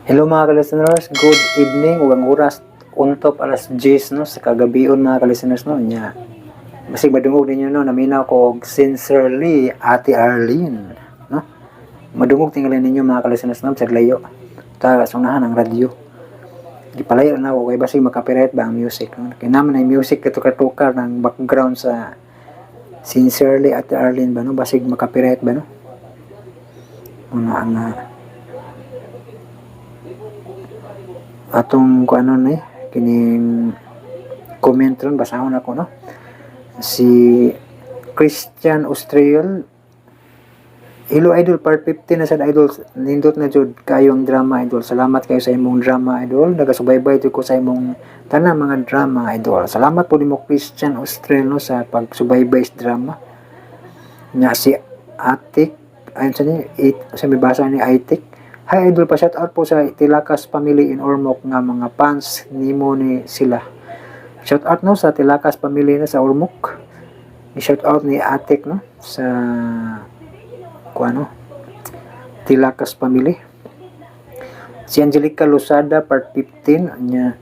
Hello, mga ka-listeners, good evening ug ang oras untop alas 10, no, sa kagabion, mga ka-listeners, no. Nya basig madungog ninyo, no, naminaw ko og "Sincerely Ate Arlene", no. Madungog tingali ninyo, mga ka-listeners, no, sa layo. Ta sunahan ang radyo. Gipalayo na ako kay basig maka-copyright ba ang music, no. Kay naman ay music katukar-tukar ng background sa "Sincerely Ate Arlene" ba, no, basig maka-copyright ba, no. Una ang atong kung ano na eh, kining comment ron, basahon ako, no. Si Christian Austriel, "Hello, idol, part 15 na sad, idol. Nindot na jud kayo ang drama, idol. Salamat kayo sa imong drama, idol. Nagasubaybay jud ko sa imong tanang mga drama, idol." Salamat po nimo, Christian Austriel, no, sa pagsubaybay sa drama. Nya si Atik, ayun sa ni it, sa may basa ni Aitik, "Hi idol, pa shout out po sa Tilakas family in Ormoc nga mga fans nimo ni sila." Shout out, no, sa Tilakas family na sa Ormoc. I-shout out ni Atik, no, sa kuano, Tilakas family. Si Angelica Losada, part 15 nya.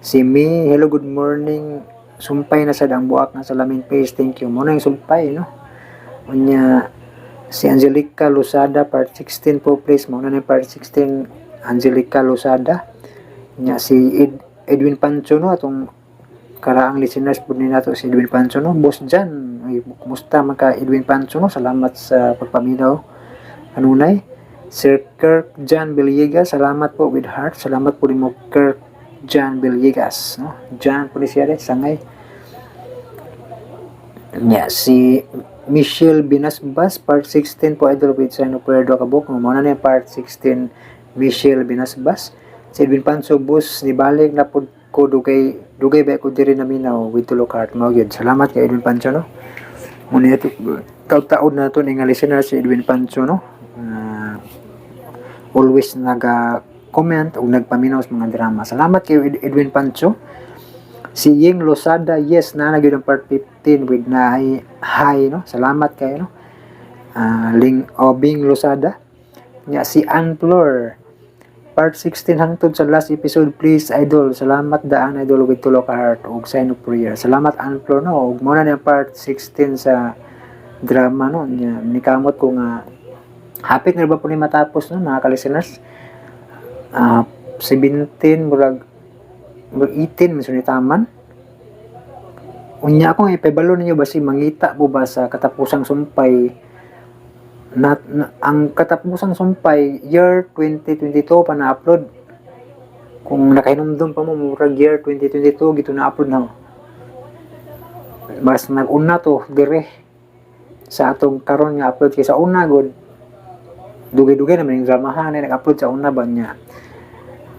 Si Mi, "Hello, good morning. Sumpay na sad ang "Buak nga Salamin", please. Thank you." Mo na yung sumpay, no. Unya si Angelica Losada, "Part 16 po, please." Mo na yung part 16, Angelica Losada. Nya si Edwin Pancho, no, atong karaang listeners po ni nato si Edwin Pancho, no. "Boss Jan, ay, kumusta man ka, Edwin Pancho?" no. Salamat sa pagpaminaw kanunay. Sir Kirk John Villegas, "Salamat po with heart." Salamat po nimo, Kirk John Villegas, no. John po ni siya sangay. Nya si Michelle Binasbas, "Part 16 po, idol, with sign of prayer kabuk." Mo na yung part 16, Michelle Binasbas. Si Edwin Panso, "Boss, nibalik na pud ko, dugay dugay ba ko diri naminaw," with tulo heart. Mao gyud. Salamat kay Edwin Pancho, no. Muna ito taud-taud na to ni nga listener si Edwin Pancho, no. Always naga comment o nagpaminaw sa mga drama. Salamat kay Edwin Pancho. Si Ying Losada, "Yes, na na gyud ang part 15 with na hi," no. Salamat kayo, no. Ling Obing Losada. Nya si Anflor, "Part 16 hangtod sa last episode, please, idol. Salamat daan, idol," with tulo ka heart ug sign of prayer. Salamat, Anflor, no. Ug mo na ni part 16 sa drama, no. Nya nikamot ko nga hapit na ba po ni matapos, no, mga ka-listeners. 17, murag murag 18 man taman. Unya ako nga ipabalo ninyo ba si mangita po ba sa "Katapusang Sumpay" na ang "Katapusang Sumpay" year 2022 pa na-upload. Kung nakahinumdum pa mo, murag year 2022 gito na-upload na. Mas nag-una to dire sa atong karon nga upload kay sa una god dugay-dugay naman yung dramahan na nag-upload sa una ba niya.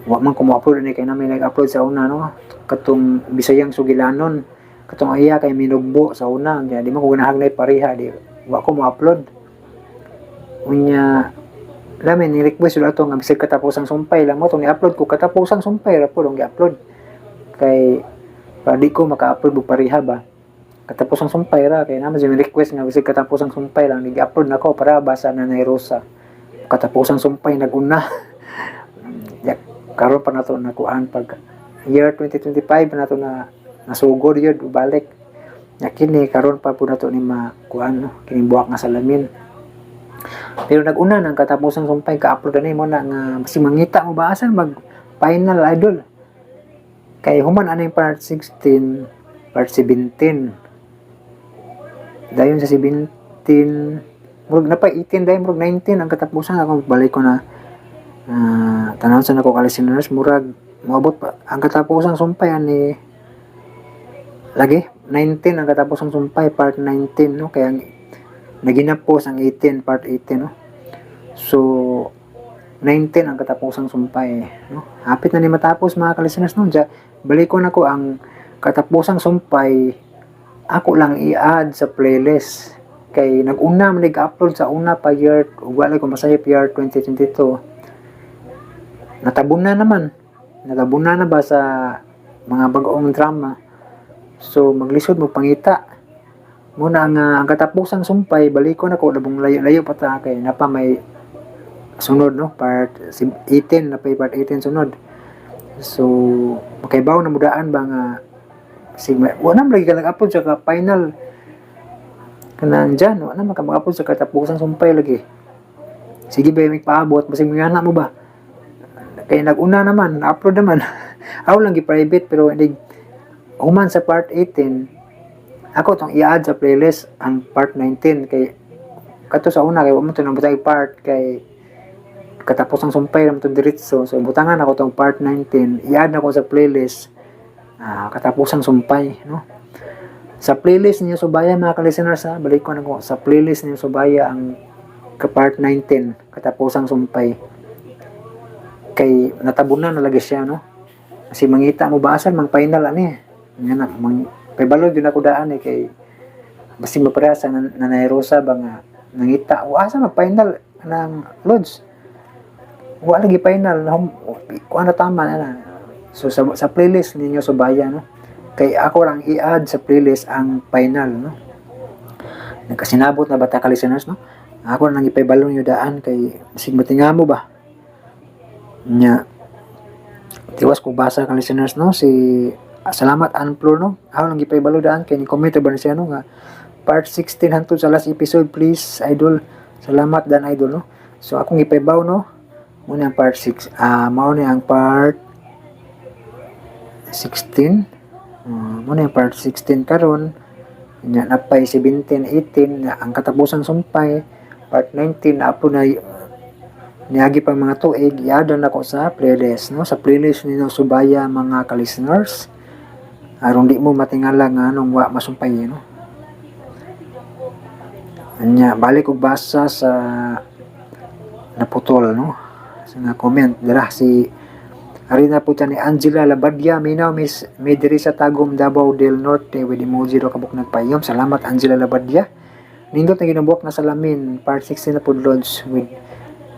Wa man ko mo-upload ni kay namin nag-upload sa una, no, katong Bisayang Sugilanon, katong iya kay minugbo sa una. Kaya di man ko ganahan na pareha, di wa ko mo-upload. Unya lamin ni request ato nga bisag "Katapusang Sumpay" lang mo tong ni-upload ko. "Katapusang Sumpay" ra po ang gi-upload kay para di ko maka-upload og pareha ba. "Katapusang Sumpay" ra kay naman si request nga bisag "Katapusang Sumpay" lang gi-upload nako para basa na nay Rosa "Katapusang Sumpay" naguna. Ya, karon pa nato nakuan pag year 2025 pa nato na nasugod yun balik. Ya, kini karon pa po nato ni makuan, no, kini "Buwak nga Salamin". Pero nag-una ng "Katapusang Sumpay" ka-upload ani mo na nga si mangita mo ba asan mag final, idol, kay human ano yung part 16, part 17, dayon sa 17 murag na pa 18, dayon murag 19 ang katapusan. Ako balik ko na tanaw sa nako ka-listeners, murag moabot pa ang "Katapusang Sumpay" ani lagi 19 ang "Katapusang Sumpay" part 19, no. Kaya naginapos ang 18, part 18, no. So 19 ang "Katapusang Sumpay", no. Hapit na ni matapos, mga ka-listeners, no. Diya, balik ko na ko ang "Katapusang Sumpay" ako lang i-add sa playlist kay nag-una man nag-upload sa una pa year, wala ko masayop, year 2022. Natabunan naman, natabunan na ba sa mga bag-ong drama, so maglisod mo pangita muna ang "Katapusang Sumpay". Balik ko na ko labong layo-layo pa ta kay napa may sunod, no, part 18 na pa, part 18 sunod. So makaibaw na mudaan ba nga sig wa na lagi ka nag-upload sa ka final kanang dyan, wa na man ka mag-upload sa katapusan sumpay lagi. Sige ba, may paabot, basig mga mo ba kay nag-una naman, na-upload naman. Ako lang gi-private, pero hindi human sa part 18 ako tong i-add sa playlist ang part 19, kay kato sa una kay wa mo to nang butang part, kay katapos ang sumpay naman itong diretso. So butangan ako tong part 19, i-add na ko sa playlist, katapusang sumpay, no? Sa playlist niyo Subaya, mga ka-listeners, ha, balik ko na ko sa playlist niyo Subaya ang ka part 19, katapusang sumpay, kay natabunan na lagi siya, no? Kasi mangita mo ba asan mang final ani nga na mang kay yun ako daan eh, kay basi mapareha sa nanayrosa ba nga nangita o asa mag final ng lods, wa lagi final kuan na tama na na. So sa playlist ninyo Subaya, no, kay ako lang i-add sa playlist ang final, no? Nagkasinabot na bata ka, listeners, no? Ako lang ipaibalo niyo daan kay sig matinga mo ba nya. Tiwas ko basa ka, listeners, no? Si salamat Anflor, no? Ako lang gipaibalo daan kay ni comment ba ni siya, no, nga part 16 hantod sa last episode please, idol. Salamat dan, idol, no? So akong gipaibaw, no, muna ang part 6, mao ni ang part 16, muna ang part 16 karon nya, napay 17, 18 na ang katapusang sumpay, part 19 na apo na niagi pa mga tuig, i-add na ko sa playlist, no, sa playlist ni Subaya, mga ka-listeners, aron di mo matingala nga anong wa masumpay, no? Anya balik og basa sa naputol, no, sa nga comment dira. Si Arina po ni Angela Labadia, minaw miss may diri sa Tagum, Davao del Norte, with emoji ro kabuk nagpayom. Salamat, Angela Labadia. Nindot na ginabuak na salamin, part 16 na po, lods, with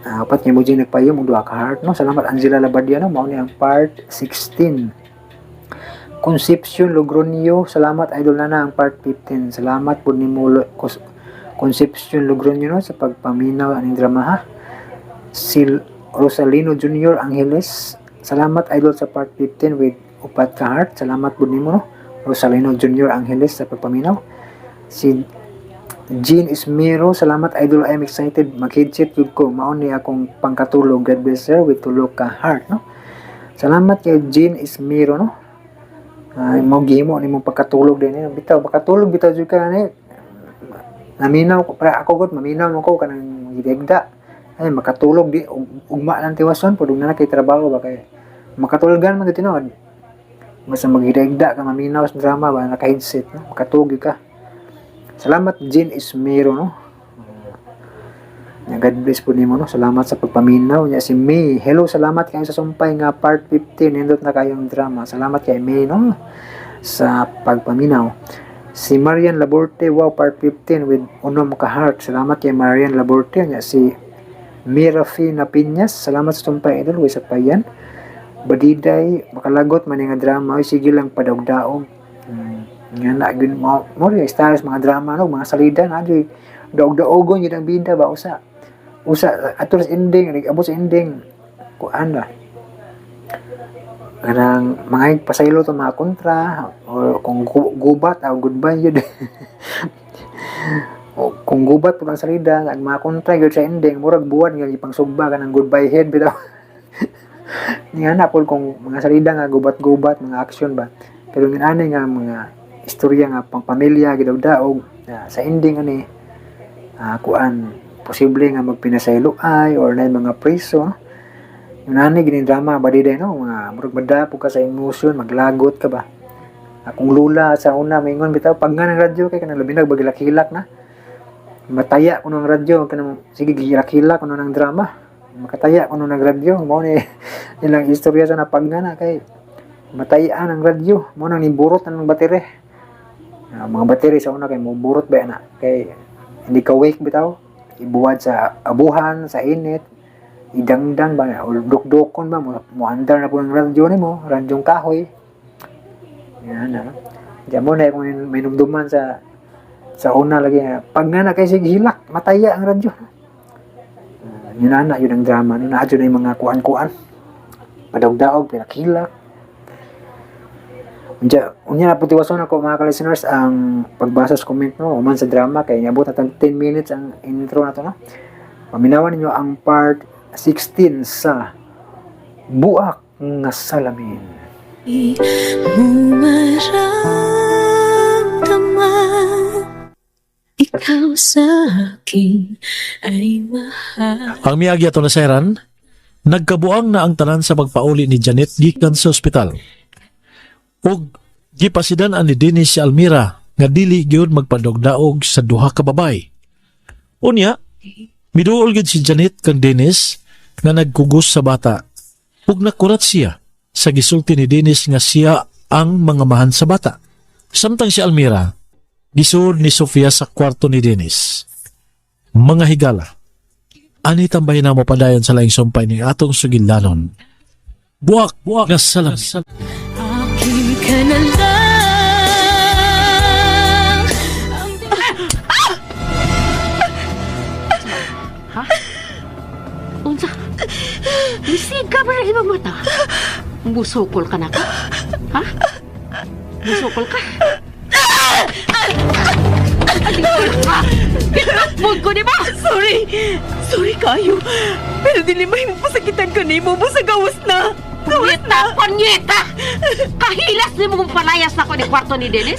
apat nga emoji nagpayom ug duha ka heart, no? Salamat, Angela Labadia, no? Mao ni ang part 16. Concepcion Logroño, salamat, idol na ang part 15. Salamat po nimo, Concepcion Logroño, no, sa pagpaminaw aning drama, ha. Si Rosalino Jr. Angeles, salamat, idol, sa part 15 with upat ka heart. Salamat po nimo, no, Rosalino Jr. Angeles, sa pagpaminaw. Si Jean Ismero, salamat, idol, I'm excited, mag-headset jud ko, mao ni akong pangkatulog, God bless, sir, with tulo ka heart, no? Salamat kay Jean Ismero, no? Ay, mo gihimo nimo pagkatulog din eh. Bitaw makatulog bitaw jud ka ni. Naminaw ko para ako gud, maminaw mo ko kanang gidegda. Ay makatulog di ugma lang tiwason pud na kay trabaho ba, kay makatulgan man gud tinuod. Basta magidegda ka, maminaw sa drama ba, naka-headset, no? Makatulog ka. Salamat, Jean Ismero, no? Nya, God bless po nimo, no. Salamat sa pagpaminaw niya. Si May, hello, salamat kayo sa sumpay nga part 15, nindot na kayong drama. Salamat kay May, no, sa pagpaminaw. Si Marian Laborte, wow, part 15 with unom ka heart. Salamat kay Marian Laborte. Nya si Mirafina Piñas, salamat sa sumpay, idol, way sa payan. Badiday, makalagot man nga drama, oy, sige lang padaog-daog. Nga na gyud mo mo rin styles mga drama, no, mga salida na gyud daog-daogon yun ang bida ba. Usa usa ato sa ending, nag-abot sa ending, kuan ra kanang mga pasaylo to mga kontra or kung gubat o goodbye yun o kung gubat po ang salida, ang mga kontra yun sa ending murag buwan nga ipang sugba kanang goodbye head bitaw nga na po, kung mga salida nga gubat-gubat mga action ba. Pero ngin ani nga mga istorya nga pang pamilya gidaog-daog sa ending ani, kuan, posible nga magpinasaylo ay or na mga preso, no? Yung ani gini drama badiday, no, mga murag madapo ka sa emotion, maglagot ka ba. Akong lula sa una maingon bitaw pag nga ng radyo kay kanang labi nag bagilak-hilak na mataya kuno ang radyo, kanang sige gihilak-hilak kuno ng drama, makataya kuno ng radyo. Mao ni ilang istorya sa napag nga na kay matayaan ang radyo, mo nang niburot na ng battery. Mga battery sa una kay mo burot ba na kay hindi ka wake bitaw, ibuwad sa abuhan sa init, idangdang ba o dukdukon ba mo, mo andar na po ng radyo nimo, radyong kahoy yan, ano. Diyan mo na kung may numduman sa una lagi nga, pag nga na kay sige hilak, mataya ang radyo. Yun na, yun ang drama. No, naa na yung mga kuan-kuan. Padaog-daog, pilakilak. Unya, unya na putiwason ako mga ka-listeners ang pagbasa sa comment no, human sa drama kay niabot na 10 minutes ang intro na to no. Paminawan ninyo ang part 16 sa Buak nga Salamin. Mo maramdaman ikaw sa akin ay mahal. Ang miagi ato na sayran, nagkabuang na ang tanan sa pagpauli ni Janet gikan sa ospital. Ug gipasidan ni Dennis si Almira nga dili gyud magpadogdaog sa duha ka babay. Unya, miduol gyud si Janet kang Dennis nga nagkugos sa bata. Ug nakurat siya sa gisulti ni Dennis nga siya ang mga mahan sa bata. Samtang si Almira, gisuod ni Sofia sa kwarto ni Dennis. Mga higala, ani tambay na mo padayon sa laing sumpay ni atong sugilanon. Buwak, buwak nga salam. Akin ka na lang. Unsa? Bisig ka ba ng imong mata? Musukol ka na ka? Ha? Musukol ka? Alikol ka! Gitakbog ko, di ba? Sorry! Sorry kayo. Pero dili mahimo pasakitan ka nimo. Basta gawas na. Gawas Punyeta! na. Punyeta! Kahilas ni mong palayas na ko ni kwarto ni Dennis?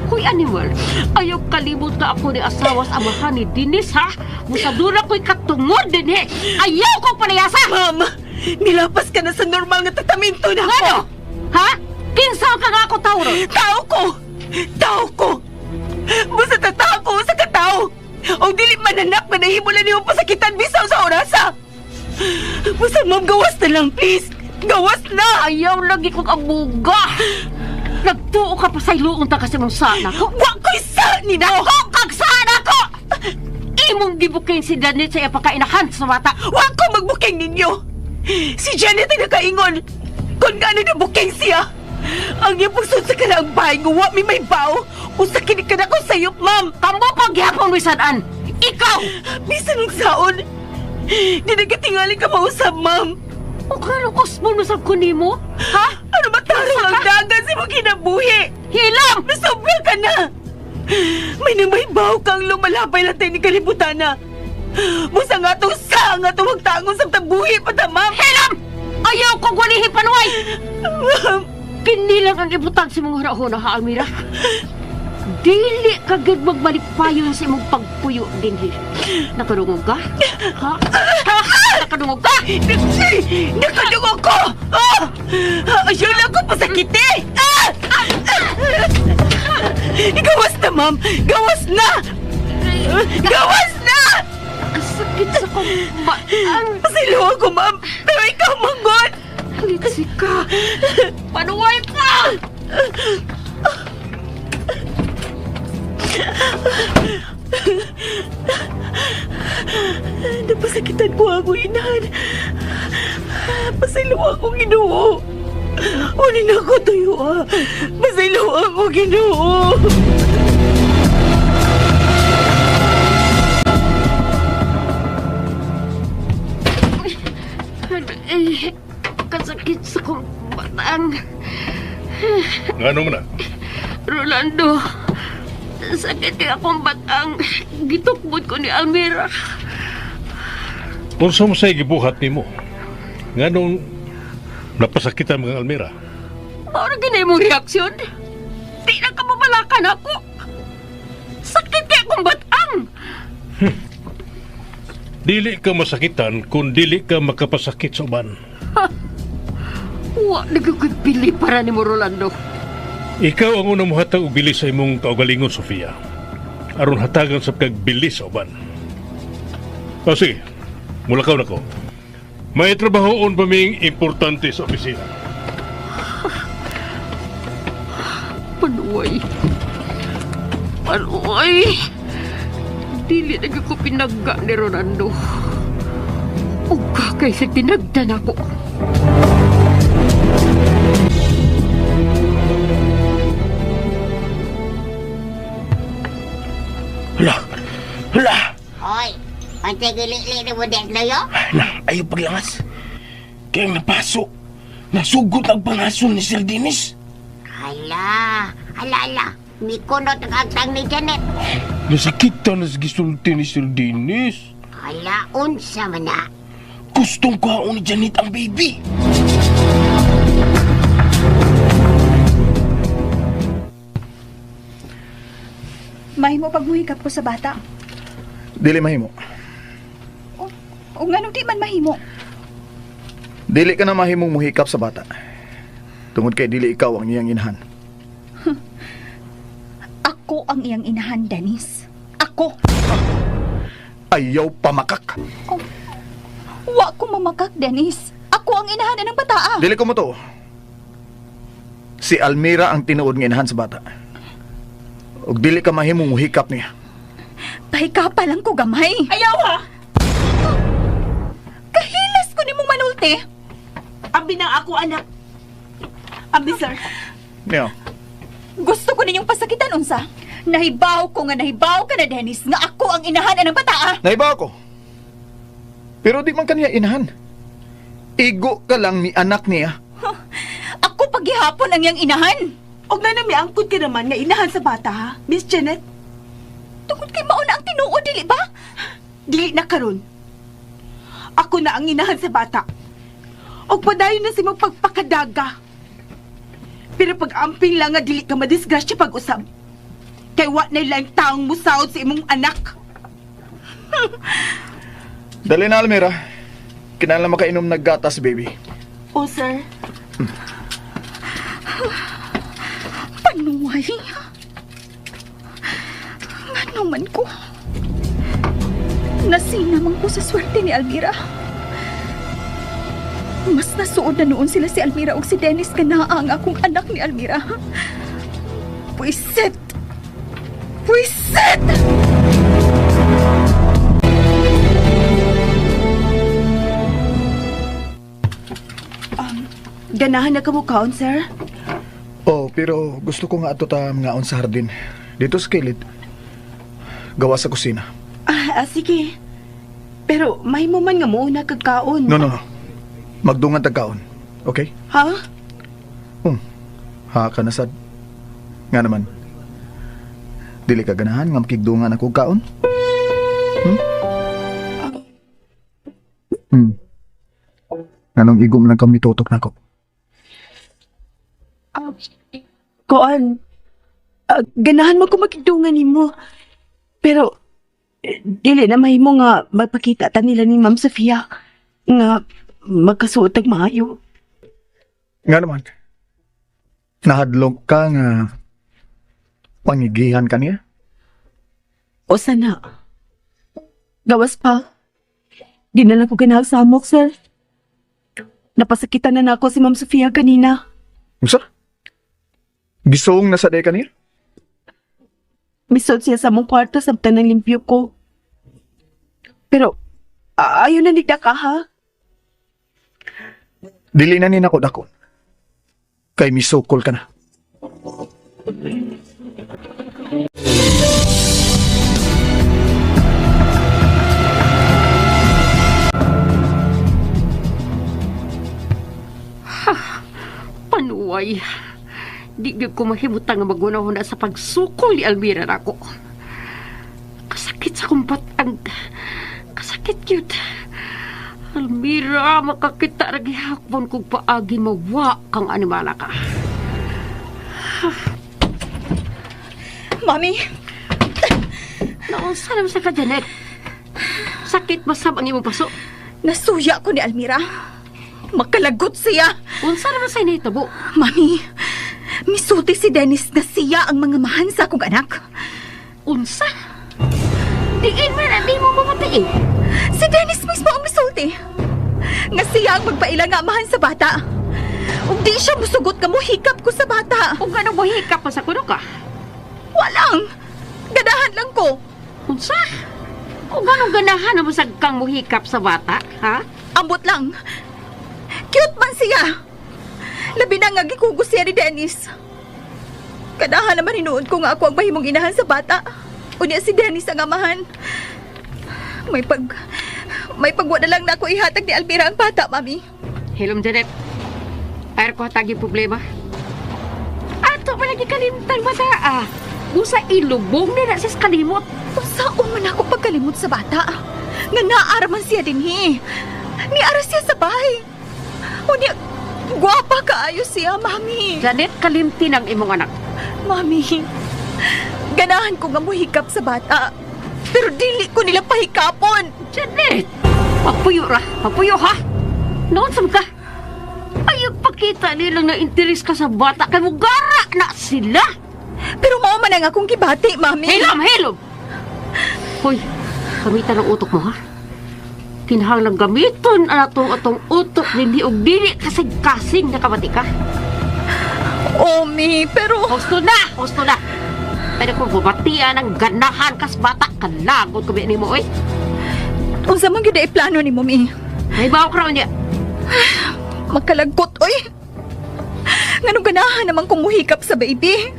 Huy, animal, ayaw kalimot ka ako ni asawa sa amahan ni Dennis, ha? Musadura ko'y katungod din, he! Ayaw kong palayasa! Ma'am, nilapas ka na sa normal nga tratamento na ako. Ano? Ha? Kinsa ka nga ako, Tauro? Tao ko! Tao ko! Basta tatao sa katao! O dili mananak manahimo lang nimo pasakitan bisaw sa orasa! Basta ma'am, gawas na lang, please! Gawas na! Ayaw lagi kong abuga! Nagtuo ka pa sa iluong ta kasi mong sana ko. Wa ko'y sa nimo! Dako kag sana ko! Imong gibuking si Janet sa iya pagkainahan sa bata. Wa ko magbuking ninyo! Si Janet ang nakaingon! Kung gaano na buking siya! Ang iyang pagsud sa kanaang bahay nga wa mi may bao, usa kini ka na ko sayop, ma'am! Kamo pagyapon wisan-an! Ikaw! Bisan ang saon! Di nagkatingali ka mausab, ma'am! O klaro usbon mo sa kunimo? Ha? Ano ba tarong ang dagan sa imong kinabuhi? Hilam! Nasobra ka na! May namaybaw kang lumalabay lang tayo ni kalibutan na. Busa nga itong sa nga itong magtangon sa tabuhi pa ta, ma'am! Hilam! Ayaw kong walihi panuay! Ma'am! Kinilang ang ibutang sa mong harahona ha, Almira. Dili ka gid magmalikpayon sa imong pagpuyo dinhi. Nakadungog ka? Ha? Ha? Nakadungog ka? Nakadungog ko! Ah! Ayaw lang ko pasakiti! Ah! Gawas na, ma'am! Gawas na! Gawas na! Ang sakit sa kumbaan. Pasilo ako, ma'am! Pero ikaw, manggod! Litsi ka. Panuway ka! Napasakitan ko ako, inahan. Pasilo ako, Ginoo. Uli na ako tuyo, ah. Pasilo ako, Ginoo. Eh, kasakit sa kumbaan. Ngano man na? Rolando, sakit kay akong batang. Gitukbod ko ni Almira. Unsa mo say gibuhat nimo? Nganong napasakitan mga Almira? Maura ginay mong reaksyon. Di na ka mamalakan ako. Sakit kay akong batang. Dili ka masakitan kung dili ka makapasakit sa uban. Wa nagkukupili para ni mo, Rolando. Ikaw ang unang mohatag og bili sa imong kaugalingon, Sofia. Aron hatagan sa kagbili sa uban. O sige, mulakaw na ko. May trabahoon pa ming importante sa opisina. Panuway. Panuway. Dili na gyud ko pinagga ni Rolando. Uga kay sa tinagdan ako. Hala! Hala! Hoy, Unsay gilili ni mo Desloyo? Lah, ayaw paglangas. Kaya ang napaso. Nasugot ang pangaso ni Sir Dennis. Hala, hala, hala. Mikunot ang agtang ni Janet. Nasakit ta na sa gisulti ni Sir Dennis. Hala, unsa man na. Gustong kuhaon ni Janet ang baby. Mahimo pagmuhikap ko sa bata. Dili mahimo. O nganong di man mahimo? Dili ka na mahimong muhikap sa bata. Tungod kay dili ikaw ang iyang inahan. Ako ang iyang inahan, Dennis. Ako. Ayaw pamakak. Wa ko mamakak, Dennis. Ako ang inahan ng bataa. Dili ko mo to. Si Almira ang tinuod nga inahan sa bata. Ug dili ka mahimong muhikap niya. Pahikapa lang ko gamay. Ayaw ha! Kahilas ko nimong manulti. Ambi na ako anak. Ambi sir. Niya. Gusto ko ninyong pasakitan unsa. Nahibaw ko nga nahibaw ka na, Dennis, nga ako ang inahan ng bataa. Naiba ako. Pero di man kaniya inahan. Igo ka lang ni anak niya. Ako paghihapon ang iyang inahan. Og na miangkod ka naman nga inahan sa bata ha, Miss Janet. Tungod kay mauna ang tinuod, dili ba? Dili na karon. Ako na ang inahan sa bata. Og padayon na si magpagpakadaga. Pero pag amping lang nga dili ka madisgrasya pag-usab. Kay wa na lang taong musaod sa imong anak. Dali na, Almira. Kinahanglan makainom ng gatas, baby. Oh, sir. Panuway. Ngano man ko. Nasinaman ko sa swerte ni Almira. Mas nasuod na noon sila si Almira o si Dennis ka naa ang akong anak ni Almira. Pwisit! Pwisit! Ganahan na ka mo kaon, sir? Oh, pero gusto ko nga ato ta ngaon sa hardin. Dito sa kilid. Gawa sa kusina. Sige. Pero may mo man nga muuna kag kaon. No, no, no. Magdungan tagkaon. Okay? Ha? Ha ka na sad. Nga naman. Dili ka ganahan nga makigdungan ako kaon? Hmm? Hmm. Nganong igom lang kami tutok nako. Koan, ganahan mo ko makidungan nimo. Pero, dili na mahimo nga magpakita ta nila ni Ma'am Sofia nga magkasuot og maayo. Nga naman. Nahadlok ka nga pangigihan ka niya? O sana. Gawas pa. Di na lang ko ganahag samok, sir. Napasakitan na nako si Ma'am Sofia kanina. Unsa? Gisong na sa day ka niya? Misod siya sa mong kwarto samtang nang limpyo ko. Pero, ayaw na nigda ka, ha? Dili na ni nako dakon. Kay misukol ka na. Panuway. Di gyud ko mahimutang nga magunahuna sa pagsukol ni Almira nako. Kasakit sa kumpat ang kasakit gyud. Almira, makakita ra gihapon kog paagi mawa kang animala ka. Mami, Naunsa naman sa ka, Janet? Sakit masab ang imong paso. nasuya ko ni Almira. Makalagot siya. Unsa naman sa initabo? Mami, misulti si Dennis na siya ang mga mahan sa akong anak. Unsa? Diin man di mo mamatay eh. Si Dennis mismo ang misulti. Nga siya ang magpaila nga amahan sa bata. Ug di siya musugot nga muhikap ko sa bata. Kung ganong mahikap pa sa kuno ka. Walang. Ganahan lang ko. Unsa? Kung ganong ganahan na masag kang muhikap sa bata, ha? Ambot lang. Cute man siya. Labi na nga gikugos siya ni Dennis. Kanahan naman hinuon ko nga ako ang mahimong inahan sa bata. Unya si Dennis ang amahan. May pag... May pagwa na lang na ako ihatag ni Almira ang bata, Mami. Hilom, Janet. Ayar ko hatagi problema. Ato man lagi kalimtan bata ah. Busa ilubong na na siya sa kalimot. Unsaon man ako pagkalimot sa bata? Nga naara man siya dinhi. Niara siya sa bahay. Unya, gwapa kaayo siya, Mami. Janet, kalimtin ang imong anak. Mami, ganahan ko nga muhikap sa bata. Pero dili ko nila pahikapon. Janet! Pagpuyo ra, pagpuyo ha. Noon sam ka. Ayaw pakita nilang na interes ka sa bata kay mugara na sila. Pero mao man ang akong gibati, Mami. Hilom, hilom! Hoy, gamitan ang utok mo ha. Kinahanglang gamiton ang atong atong utok dili og dili kasing-kasing nakabati ka. Oh, Mi, pero... Husto na! Husto na! Pero kung bumatian ang ganahan kas bata, kalagot ko nimo oy. Unsa man gyud ay plano nimo, Mi? May bawak raw niya. Makalagkot, oy. Nganong ganahan naman kong muhikap sa baby.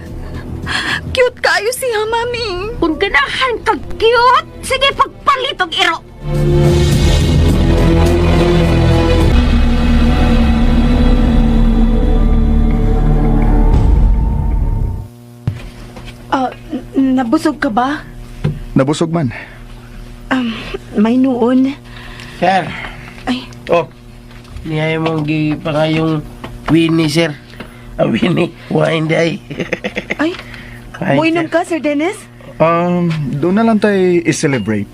Cute kaayo siya, Mami. Kung ganahan kag cute, sige pagpalit og iro. Ah, nabusog ka ba? Nabusog man. May noon. Sir. Ay. Oh. Niya mong gipangayong Winnie, sir. Ah, Winnie. Wine day. Ay, Ay, muinom ka, Sir Dennis? Doon na lang tayo i-celebrate.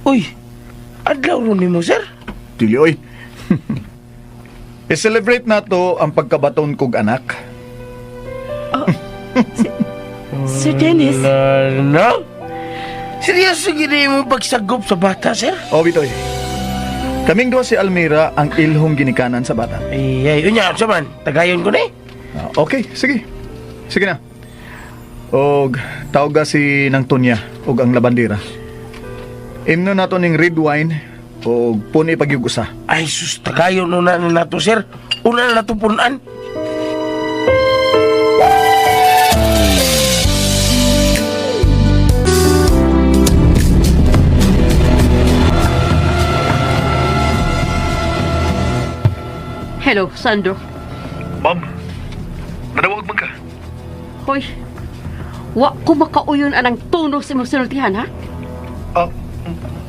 Uy, adlaw ron nimo, sir. Dili, oy. I-celebrate na to ang pagkabaton kog anak. Sir Dennis? No? Seryoso gini mo pagsagop sa bata, sir? O, Bitoy. Kaming duha si Almira ang ilhong ginikanan sa bata. Ay, ay, unya, sa man. Tagayon ko na eh. Ah, okay, sige. Sige na. Og tawga si Nang Tonya og ang labandera. Imno nato ning red wine og puni pagyugusa. Ay, sus, tagayon una na nato, sir. Una na nato punan. Hello, Sandro. Ma'am, nanawag man ka. Hoy, wa ko makauyon anang tono sa imong sinultihan ha. Ah,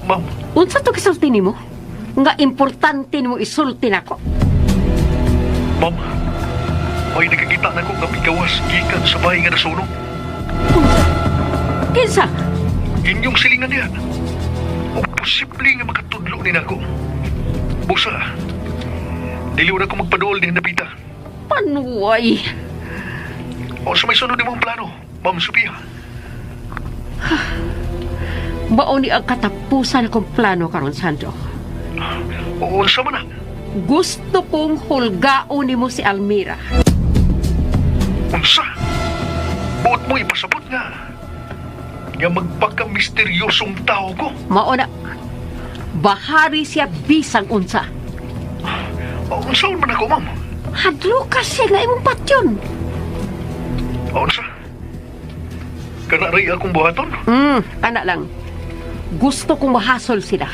ma'am, Unsa to gisulti nimo? Nga importante nimo isulti nako. ma'am, may nakakita na ko nga migawas gikan sa bahay nga nasunog. Unsa? Kinsa? Inyong silingan niya. O posible nga makatudlo ni nako. Busa, dili na ko magpaduol ni Napita. Panuway. O sa may sunod nimong plano, Ma'am Sophia. Mao ni ang katapusan akong plano karon Sandro. O unsa man na? Gusto kong hulgaon nimo si Almira. Unsa? Buot mo ipasabot nga. Nga magpaka-misteryosong tao ko. Mao na. Bahari siya bisang unsa. O unsa man ako, ma'am? Hadlo ka siya nga imong patyon. O unsa? Kana ray akong buhaton? Kana lang. Gusto kong mahasol sila.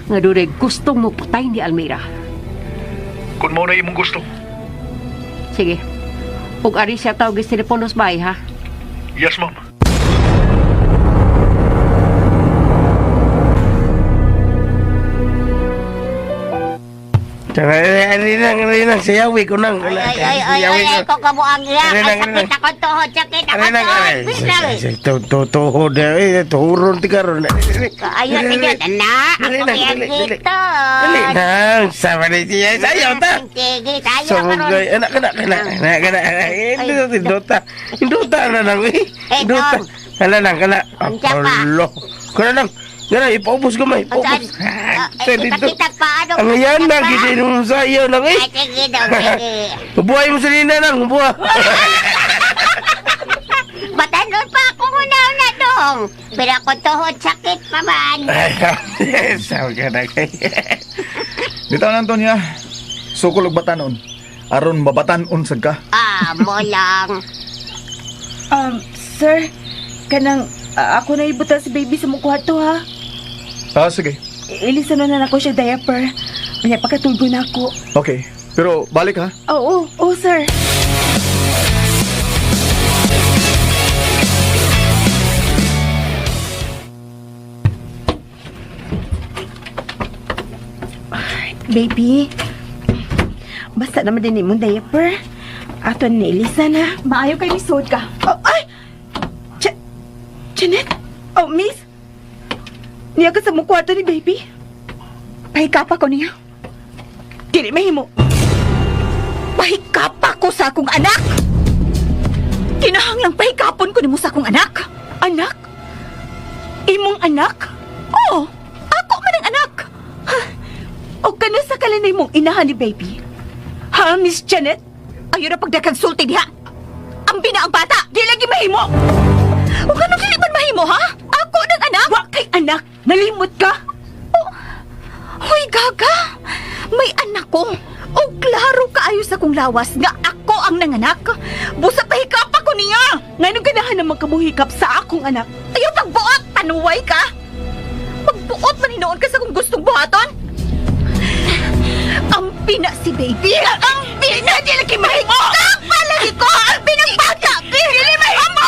Nga dunay gustong mo putay ni Almira. Kung mao na imong gusto. Sige. Ug ari siya tawag sa telepono sa bahay, ha? Yes, ma'am. Arinang, sayawi ko nang. Ay, ay, ay, ay, ay, ay, ko kabuang iya. Aray Ay, lang, sakit aray. ako tuhod, sakit ako Arinang, tuhod. aray. Bilang. Tuhod, eh, tuhuron ti karon. Ayun, sige, na. Ako Dali lang, kaya dali, dali. dito. Dali nang, sama ni siya. Sayaw ta. Sige, tayo So, karon. anak, anak, anak, anak, anak, anak, indota, indota na lang, eh. Eh, Indota. Dong. Hala lang, hala. Unsa pa? Alo. Kana lang, kana, ipaubos ko, may, Unsa? ipaubos. Ah, eh, Ipakita pa, ano? Ang yan ipakita lang, pa. gini nung sayaw lang, eh. Ay, sige daw, sige. Buhay mo sa nina lang, buha. Batanon pa ako una-una dong. Pero ako tuhod sakit pa man. Ay, sabi ka na kay. Bitaw na Antonia. Sukol og batanon. Aron mabatanon sad ka. Ah, mo lang. Sir, kanang ako na ibutan si baby sa mong kwarto, ha? Ah, sige. Ilisan na na ako siya diaper. Unya pagkatulgo na ako. Okay. Pero balik ha. Oo, oo, sir. Ay, baby, basta naman din imong diaper. Ato ni Elisa na. Maayo kay misod ka. Oh, ay! Janet? Oh, miss? Niya ka sa mong kwarto ni baby? Pahikapa ko niya. Dili mahimo. Pahikapa ko sa akong anak! Kinahanglang pahikapon ko nimo sa akong anak. Anak? Imong anak? Oo, ako man ang anak. O kano sa kalanay mong inahan ni baby? Ha, Miss Janet? Ayaw na pagdakagsulti diha. Ambi na ang bata. Di lagi mahimo! O kano dili man mahimo ha? Ako ng anak. Wa kay anak! Nalimot ka! Oh, Hoy, gaga! May anak ko. O klaro kaayo sa kong lawas nga ako ang nanganak. Busa pahikap ako niya. Ngano ganahan naman kamuhikap sa akong anak? Ayaw pagbuot, panuway ka. Pagbuot man hinoon ka sa kong gustong buhaton. Ang pina si baby. Ang pina di lagi mahimo. Palagi ko ang pinang bata. Dili mahimo.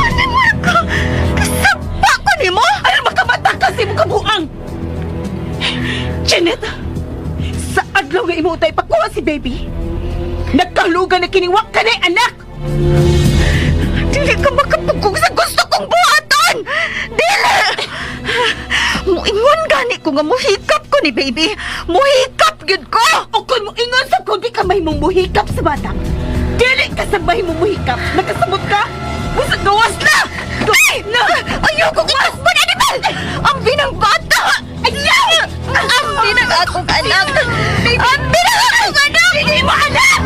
Ano mo ko? Kasaba ko nimo? Ano makamata kasi mo kabuang? Janet! Sa adlaw nga imo utay pakuha si baby. Nagkalugan na kining wa kanay anak! Dili ka makapugong sa gusto kong buhaton! Dili! Muingon gani ko nga muhikap ko ni baby. Muhikap gyud ko! O kung mo ingon sa kundi ka may muhikap sa bata. Dili ka sa may muhikap. Nakasamot ka? Busa gawas na! Ay! Na! Ayoko itakbon, Annabel! Ang binang bata! Ayaw! Ang binang akong anak! Ang binang akong anak! Hindi mo anak!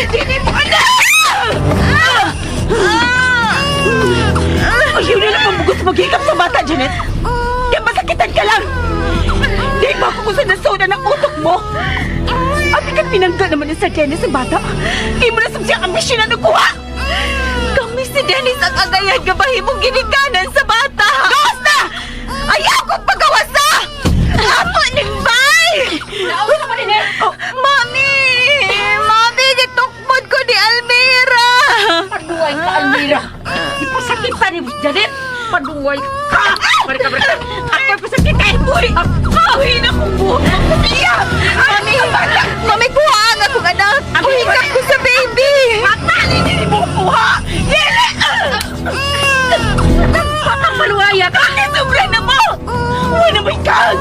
Hindi mo anak! Ayaw na lang pamugos maghikap sa bata, Janet. Kaya masakitan ka lang. Di ba ako kung sa nasoda ng utok mo? Abi ka pinangga naman ni Sir Dennis ang bata. Di mo na sab siya ambisyon na nakuha. Kami si Dennis ang agayan nga bahimong ginikanan sa bata! Gawas na! Ayaw kong pagawas na! Apo ning bay! Naunsa pa din eh? Oh, mami! Mami, gitukmod ko ni Almira! Paduway ka, Almira. Ipasakitan ni Janet. Paduway ka. Balik ka, balik ka. Ako'y pasakitan. Uy! Uy, na kong buhok. Iya! Mami! Mami, kuha ang akong anak! Buhikap ko sa baby! Bata! Hindi mo kuha! Dili! Batang maluwaya ka. Bakit sobra na mo? Wala mo ikaw!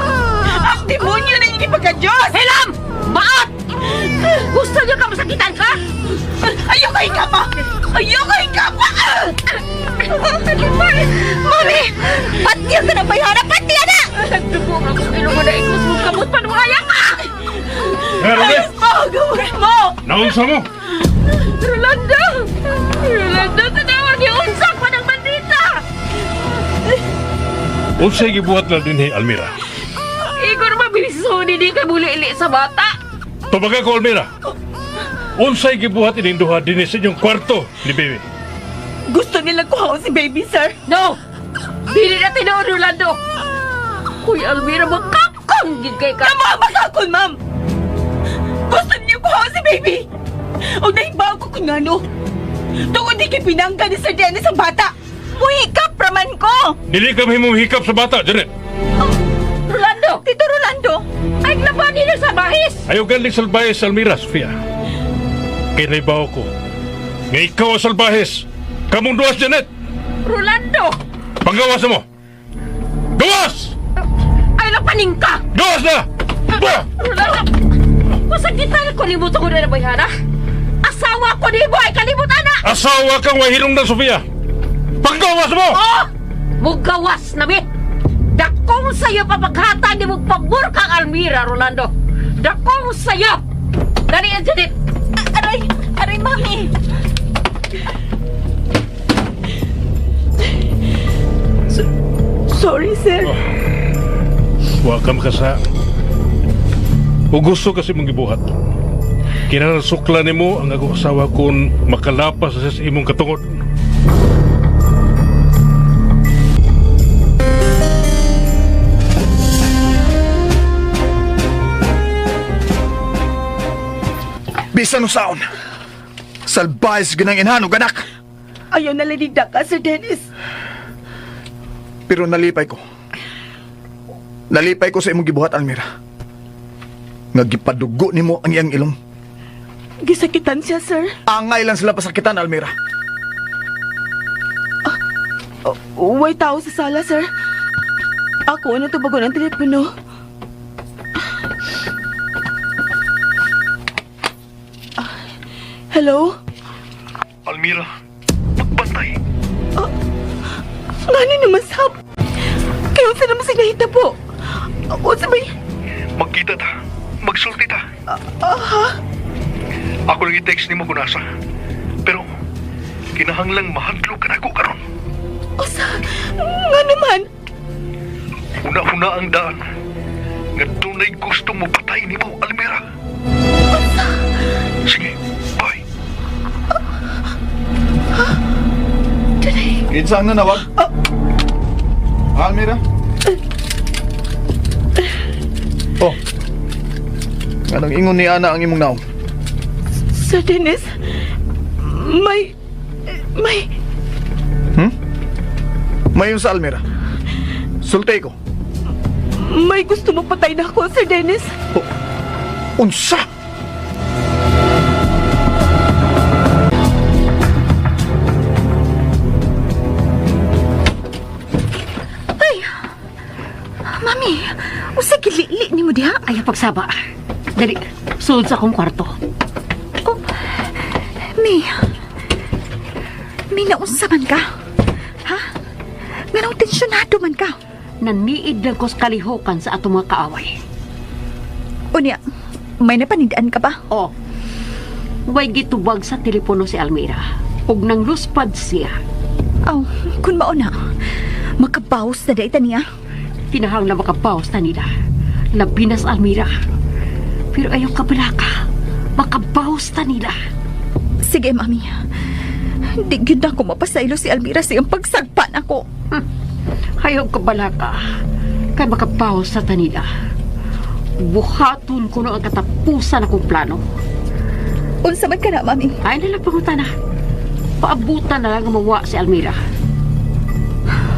Ang demonyo na hindi pagka-Diyos! Hilam! Maat! Gusto niyo ka masakitan ka? Ayoko ikaw pa! Ayoko ikaw pa! Mami! Patiya ka na bayhana! Patiya na! Nagdugo nga kung ilong na ikos mo kamot panuwaya ka! Meron eh! Ayos mo! Gawin mo! Naunsa mo! Rolando! Rolando, tanawa ni unsak pa ng bandita! Unsay gibuhat na din Almira? Igor, mabilis ni di ka muli sa bata! Tubaga ko, Almira! Unsay gibuhat ining duha dinhi sa inyong kwarto ni baby? Gusto nilang kuhaon si baby, sir. No! Dili na tinuod, Rolando! Kuy Almira, magkakong gid kay ka! Tama ang makakon, ma'am! Gusto niyo kuhaon si baby! O nahibaw ko kung ano. Tungod di kay pinangga ni Sir Dennis ang bata. Muhikap raman ko! Dili ka mahimong hikap sa bata, Janet! Rolando! Tito Rolando! Ay, laban nila sa bahis! Ayaw galing salbahe sa Almira, Sofia. Kay naibaw ko. Nga ikaw ang salbahes. Kamong duwas, Janet! Rolando! Panggawas na mo! Gawas! Ay, lapaning ka! Gawas na! Ba! Rolando! Masakitan ko ni mo tungod na bayhana! Asawa ko ni mo ay kalimutan na! Asawa kang wahilong na, Sofia! Panggawas mo! Oh! Mugawas na mi! Dakong sayo papaghatag ni mo pabor kang Almira, Rolando! Dakong sayo! Dali ang Janet! Aray! Aray, mami! Sorry, sir. Wa ka makasa. O gusto kasi mong gibuhat. Kinahanglan sukla nimo ang akong asawa kung makalapas sa imong katungod. Bisan usaon. Salbahe sa ginang inhan og anak. Ayaw na lang ka, Sir Dennis. Pero nalipay ko. Nalipay ko sa imong gibuhat, Almira. Nga gipadugo nimo ang iyang ilong. Gisakitan siya, sir. Angay lang sila pasakitan, Almira. Oh, way tao sa sala, sir. Ako, ano tubagon ang telepono? Ah, hello? Almira, magbantay. Ngano naman, sab? Kaya unsa naman sila hitabo? Unsa may... Magkita ta. Magsulti ta. Ha? Ako lang i-text nimo kung nasa. Pero kinahanglang mahadlok ka nako karon. Usa? Nga naman? Una-una ang daan. Nga dunay gusto mo patay nimo, Almira. Sige, bye. Kinsa ang nanawag? Almira? Oh. Anong ingon ni Ana ang imong naong? Sir Dennis, may... May... Mayon sa Almira. Sulti ko. May gusto mo patay na ako, Sir Dennis. Oh. Unsa? Mami, usa gilili nimo diha? Ayaw pagsaba. Dali, sulod sa akong kwarto. Oh, Mi. Mi, naunsa man ka? Ha? Nganong tensyonado man ka? Naniid lang ko sa kalihokan sa atong mga kaaway. Unya, may napanidaan ka ba? O, way gitubag sa telepono si Almira. Ug nang luspad siya, Aw, kun mao na. Makabawas na dayta niya. kinahanglan makabawas na nila. Labi na sa Almira. Pero ayaw kabalaka, makabawas ta nila. Sige, mami. Di gyud na ako mapasaylo si Almira sa iyang pagsagpa nako. Ayaw kabalaka, kay makabawas sa tanila. Buhaton ko na ang katapusan akong plano. Unsa man ka na, mami? Ay nalang pangutana. Paabutan na lang ang mawa si Almira.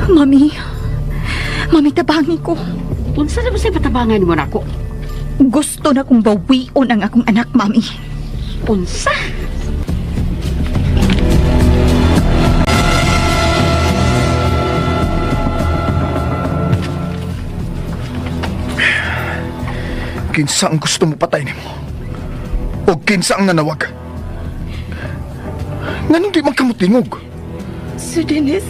Mami. Mami, tabangi ko. Unsa na ba sa patabangan mo nako? Gusto na kong bawion ang akong anak, mami. Unsa? Kinsa ang gusto mo patay nimo? O kinsa ang nanawag? Nganong di man kamutingog? Sir Dennis,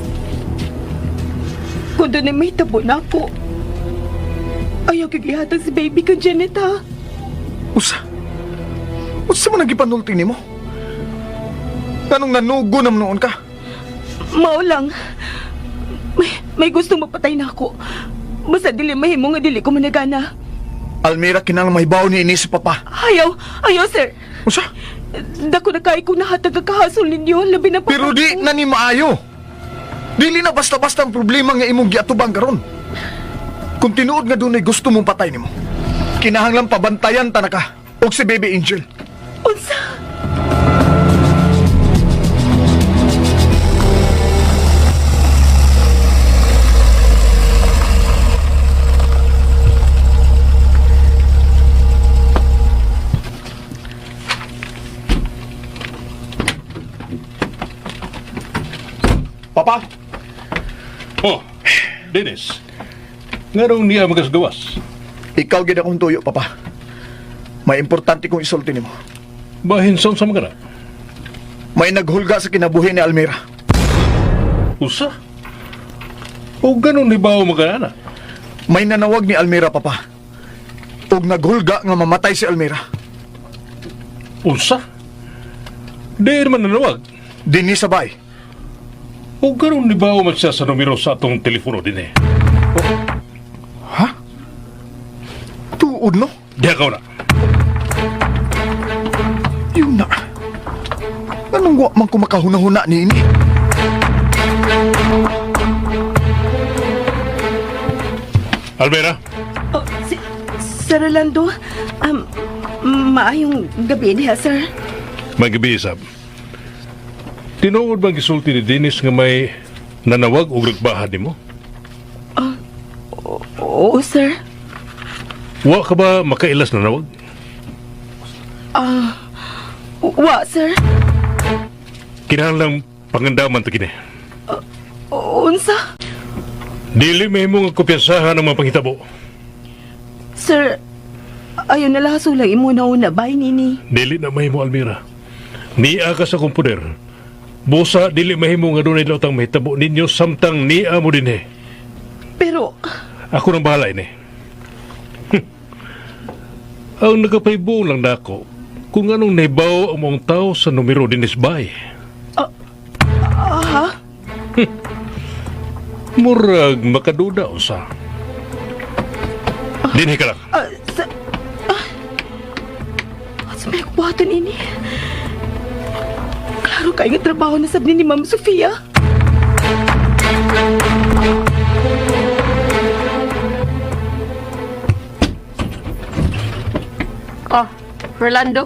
kung doon ay may tabo na ako, ayaw kagihatag si baby ko, Janet, ha? Usa. Usa man ang gipanulti nimo? Nganong nanugo nam noon ka? Mao lang. May gustong mapatay na ako. Basta dili mahimo nga dili ko managana. Almira kinahanglan mahibaw ni ini sa papa. Ayaw, ayaw, sir. Usa? Dako na kay kung nahatag ang kahasol ninyo, labi na pa. Pero di na ni maayo. Dili na basta-basta ang problema nga imong giatubang karon. Kung tinuod nga dunay gusto mong patay nimo, kinahanglan pabantayan ta na ka og si Baby Angel. Unsa? Papa, Oh, Dennis. Ngarong niya magasgawas. ikaw gid akong tuyo, Papa. May importante kong isulti nimo. Bahin sa unsa man ka na? May naghulga sa kinabuhi ni Almira. Usa? O ganun ni ba maganana? May nanawag ni Almira, Papa. Og naghulga nga mamatay si Almira. Unsa? Di naman nanawag. Dinhi sa bay. O ganun ni ba man siya sa numero sa atong telepono din eh. Ha? Tuod no? Diha ka na. Yun na. Anong wa man ko makahuna-huna ni ini? Almira, Oh, si, Sir Rolando, maayong gabi diha, sir. Magabi, Sab. Tinuod bang gisulti ni Dennis nga may nanawag og nagbahad nimo? Oo, sir. Wa ka ba makailas nanawag? Wa, sir. Kinahanglang pangandaman ta kini. Unsa? Dili mahimo nga kumpiyansahan ang mga panghitabo. Sir, ayaw na lang sulang imo na una bay nini. Dili na mahimo, Almira. Nia ka sa akong poder. Busa, dili mahimo nga dunay lautang mahitabo ninyo samtang nia mo dinhi. Pero, Ako nang bahala ini. Ang nagapaybuong lang nako kung anong naibaw ang mga tao sa numero dinis bay. Aha? Murag makaduda usa. Dinhi ka lang. Sa... Sa may kuwaton ini. Klaro kayo nga trabaho na sab ni Ma'am Sofia. Oh, Rolando.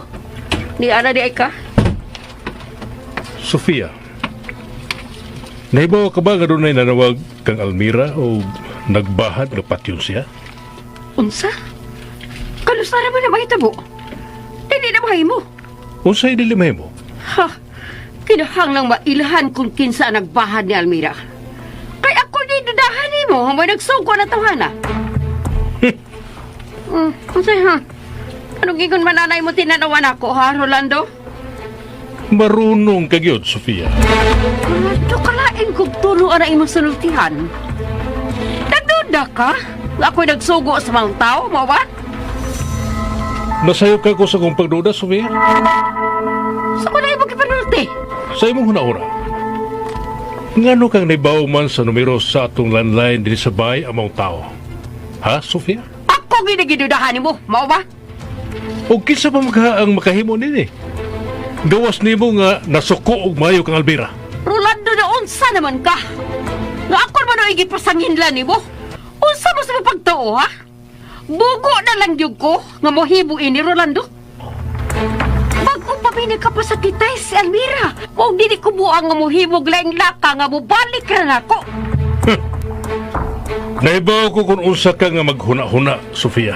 Ni ana di ay ka? Sofia. Naibaw ka ba nga dunay nanawag kang Almira o nagbahad nga patyon siya? Unsa? Kalusta naman na mahitabo? Dili na mahimo. Unsay dili mahimo? Ha? Kinahanglang mailhan kung kinsa ang nagbahad ni Almira. Kay ako di dudahan nimo, may nagsugo na tawhana. Unsa ha? Anong ingon mananay mo tinanawan ako ha, Rolando? Marunong ka gyud, Sofia. Rolando, kalain kong tulo ang imong sultihan. Nagduda ka? Nga ako'y nagsugo sa mga tao, mo ba? Nasayop ka ko sa kong pagduda, Sofia. Sa ko na imong gipanulti. Sa imong hunahuna. Ngano kang naibaw man sa numero sa atong landline dinhi sa bay ang mga tao? Ha, Sofia? Ako ginagidudahan nimo, mao ba? O kinsa pa magha ang makahimo nini? Gawas nimo nga nasuko og mayo kang Almira. Rolando na unsa naman ka? Nga ako man ang igipasanginlan nimo? Unsa mo sa pagtuo, ha? Bugo na lang gyud ko nga mohibo ini Rolando. Bago pa mi ka pa sa kitay si Almira. Mao dili ko buang nga mohibog laing laka nga mobalik ra nako. Naibaw ko kung unsa ka nga maghuna-huna, Sofia.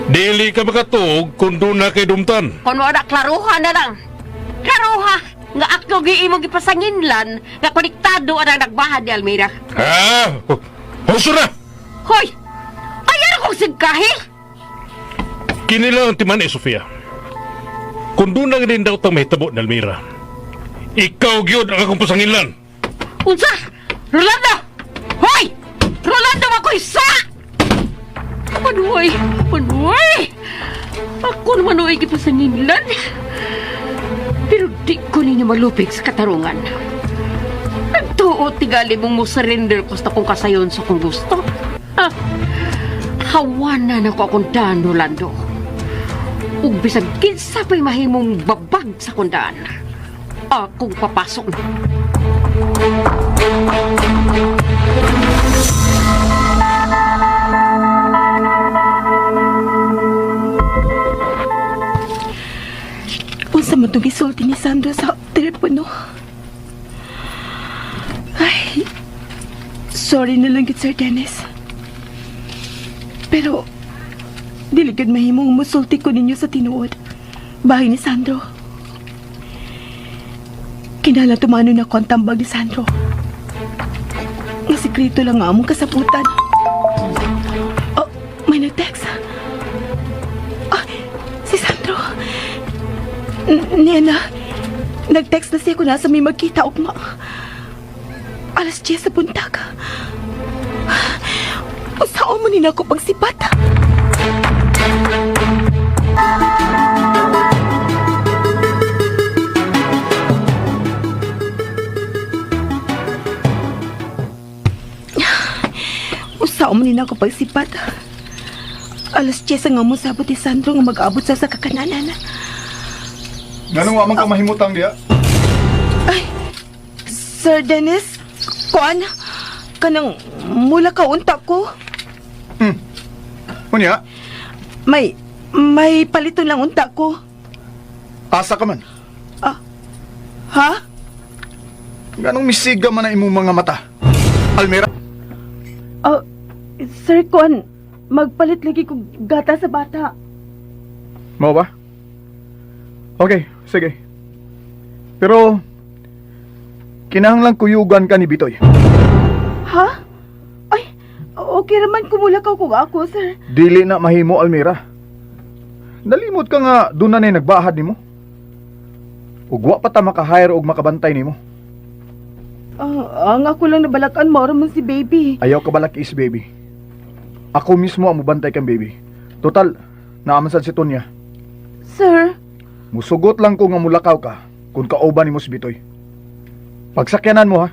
Dili ka makatuog kung doon na kay dumtan. Kung wala klaruha na lang. Klaruha nga ako gi imong gipasanginlan nga konektado ang nagbahad ni Almira. Ha? Huso na! Hoy! Ayaw akong sigkahi! Kinila ang timan eh, Sofia. Kung doon na rin daw tang mahitabo ni Almira, ikaw gyud ang akong pasanginlan. Unsa? Rolando! Hoy! Rolando, ako'y sa! Manuy! Manuy! Ako naman ay gipasanginlan. Pero di ko ninyo malupig sa katarungan. Nagtuo tigali mong mo surrender ko sa kong kasayon sa kong gusto. Ha? Hawanan ako akong daan, Rolando. Ug bisag kinsa pa'y mahimong babag sa kong daan. Akong papasok. Unsa man tong gisulti ni Sandro sa telepono? Ay, sorry na lang gid, Sir Dennis. Pero, dili gid mahimong musulti ko ninyo sa tinuod. Bahay ni Sandro. Kinahanglan tumano na ko ang tambag ni Sandro. Nga sekreto lang nga among kasabutan. Oh, may nag-text. Ah, si Sandro. Nena, nag-text na siya kung nasa may magkita ugma. Alas 10 sa buntag. Saan mo nina ako pagsipat? Usaon mo nina ako pagsipat. Alas 10 nga mo sabot ni Sandro nga mag-abot sa kakananan. Nganong wa man ka mahimutang diya? Sir Dennis, kuan, kanang mula ka unta ko. Unya, May palito lang unta ko. Asa ka man? Ha? Ganong misiga man ang imong mga mata? Almira? Oh, sir, kuan, magpalit lagi kog gata sa bata. Mao ba? Okay, sige. Pero, kinahanglang kuyugan ka ni Bitoy. Ha? Ay, okay raman kumulakaw ko ako, sir. Dili na mahimo, Almira. Nalimot ka nga doon na na'y nagbahad nimo. Ug wa pa ta makahire og makabantay nimo. Ah, ang ako lang nabalakan, mao ra man si baby. Ayaw ka balak is baby. Ako mismo ang mubantay kang baby. Total, naaman sad si Tonya. Sir, Musugot lang ko nga mulakaw ka kung kauban nimo si Bitoy. Pagsakyanan mo ha.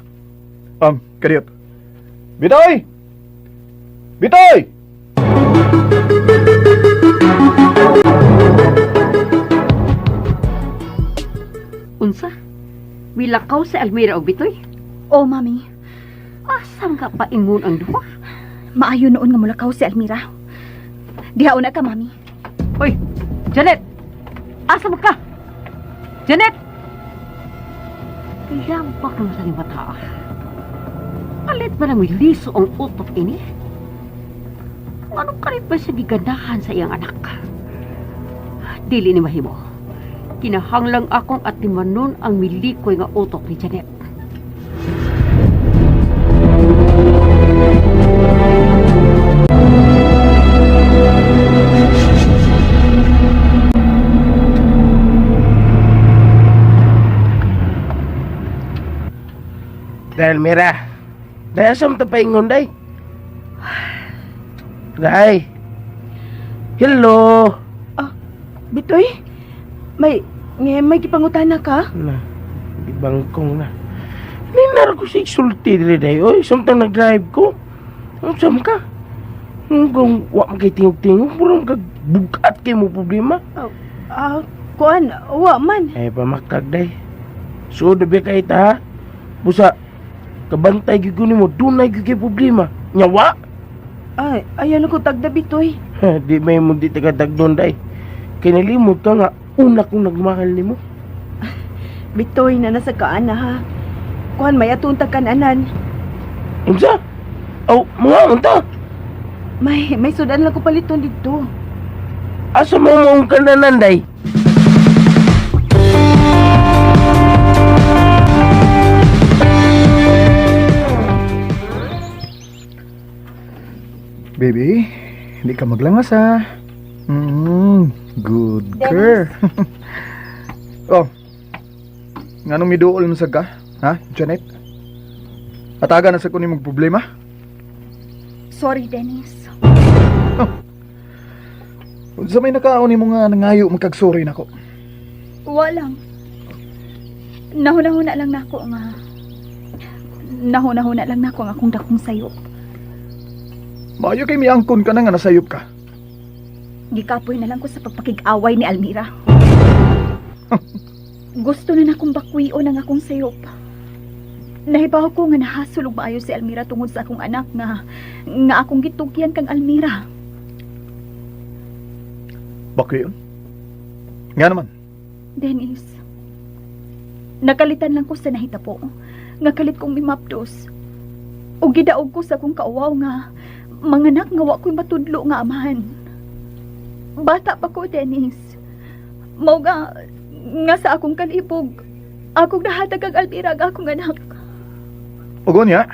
Kadiyot. Bitoy! Bitoy! Unsa? Milakaw sa Almira og Bitoy? Oh, mami. Asa nga paingon ang duha? Maayo noon nga mulakaw si Almira. Diha una ka, mami. Hoy, Janet! Asa man ka? Janet! Lampak naman sa bata. Palit ba na may liso ang utok ini? Ano ka rin ba siya giganahan sa iyang anak? Dili ni mahimo. Kinahanglang akong atimanon ang milikoy nga utok ni Janet. Dahil Mira, dahil sa mga paingon day. Day. Hello. Bitoy, may gipangutana ka? Na, di bangkong na. Ninar ko sa isulti diri day. Oy, samtang nag-drive ko. Ang ka? Kung wa man kay tingog-tingog, puro kag bugat kay mo problema. Ah, kuan, wa man. Eh, pamakag day. So, dabi kay ta, ha? Busa, kabantay gyud ko nimo, dunay gyud kay problema. Nya wa? Ay, ayan ako tagda, Bitoy. Ha, di may mo di taga-dagdon day. Kay nalimot ka nga, una kong nagmahal nimo. Bitoy, na nasa kaan na ha. Kuan, may atuntag kananan. Unsa? Aw, mga unta. May sudan lang ko paliton dito. Asa mo maong kananan day? Baby, hindi ka maglangas ha. Good girl. Oh, nganong miduol mo sa ka? Ha, Janet? Ataga na sa kunin mong problema? Sorry, Dennis. Unsa may nakaon nimo nga nangayo magkagsorry nako? Wa lang. Nahuna-huna lang nako nga. Nahuna-huna lang nako nga akong dakong sayop. Maayo kay miangkon ka na nga nasayop ka. Gikapoy na lang ko sa pagpakig-away ni Almira. Gusto na nakong bakwion ang akong sayop. Nahibaw ko nga nahasol og maayo si Almira tungod sa akong anak nga akong gitugyan kang Almira. Bakwion? Nga naman. Dennis, nakalitan lang ko sa nahitapo. Nga kalit kong mimapdos. O gidaog ko sa akong kauwaw nga manganak nga wa ko'y matudlo nga amahan. Bata pa ko, Dennis. Mao nga sa akong kalibog, akong nahatag ang Almira ang akong anak. Ugon niya,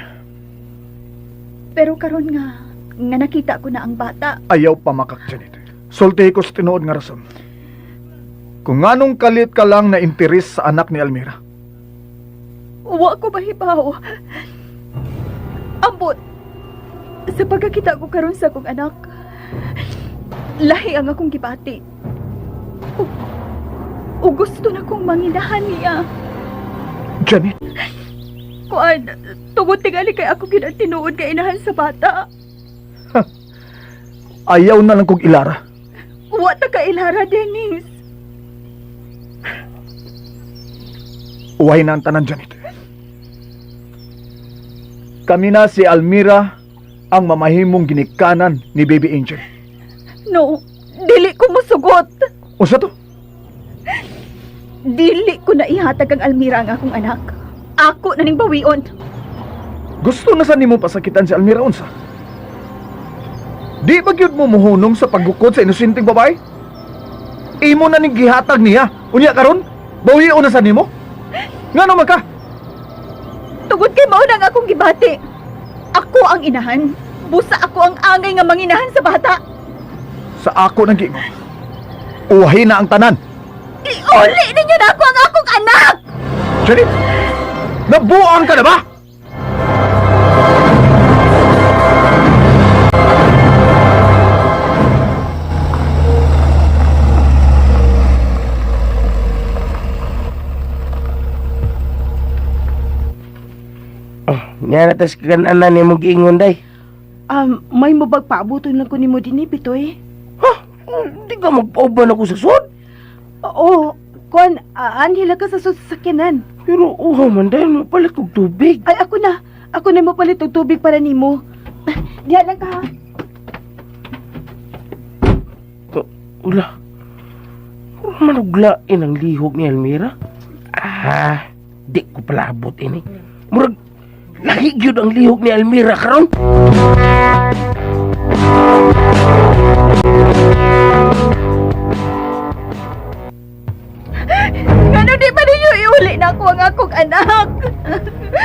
Pero karon nga nakita ko na ang bata. Ayaw pa makak, Janet. Sulti ko sa tinuod nga rason. Kung nganong kalit ka lang na interes sa anak ni Almira. Wa ko mahibaw. Ambot, sa pagkakita ko karon sa akong anak, lahi ang akong gibati. O gusto na kong manginahan niya. Janet! Kuan, tungod tingali kay ako gid ang tinuod nga inahan sa bata. Ha. Ayaw na lang kong ilara. Wa ta ka ilara, Dennis. Uway na ang tanan, Janet. Kami na si Almira ang mamahimong ginikanan ni Baby Angel. No, dili ko musugot. Unsa to? Dili ko na ihatag ang Almira ang akong anak. Ako na ning bawion. Gusto na sa nimo pasakitan si Almira unsa? Di ba gyud mo muhunong sa paggukod sa inosenteng babae? Imo na ning gihatag niya. Unya karon, bawion na sa nimo? Ngano man ka? Tugod kay mao na ang akong gibati. Ako ang inahan. Busa ako ang angay nga manginahan sa bata. Sa ako nang giingon. Uwahi na ang tanan. Iuli ninyo na ako ang akong anak! Janet, nabuang ka na ba? Oh, nga na tas kananan ni mong giingon day. May mabag paabuton lang ko nimo dinhi Pitoy. Ha? Di ka magpauban ako sa sud. Oo, kuan, anhila ka sa sasakyanan. Pero uhaw man dahil mapalit kog tubig. Ay, ako na. Ako na mapalit og tubig para nimo. Diha lang ka ha. Ula. Puro man og lain ang lihok ni Almira. Ah, di ko palabot ini. Murag lahi gyud ang lihok ni Almira karon. Ngano di ba ninyo iuli na ako ang akong anak?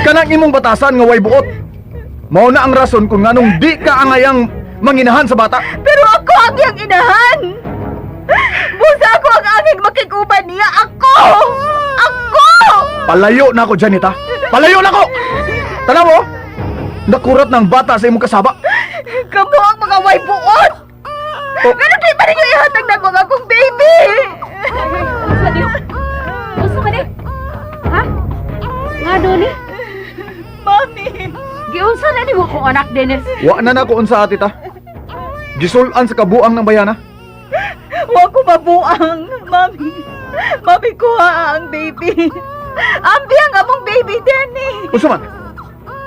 Kanang imong batasan nga way buot. Mao na ang rason kung nganong di ka angayang manginahan sa bata. Pero ako ang iyang inahan! Busa ako ang angay makig-uban niya! Ako! Ako! Palayo na ako, Janet, ha? Palayo na ako! Tanaw mo, nakurat ng bata sa imong kasaba. Kamo ang mga way buot! Oh. Ngano di ba ninyo ihatag na ako ang akong baby? Unsa man ni? Ha? Nga ni? Mami! Giunsa na nimo akong anak, Dennis? Wa na na ko unsa ati ta. Gisulan sa kabuang ng bayana. Wa ko mabuang! Mami! Mami, kuha ang baby! Ambi ang among baby, Danny! Unsa man?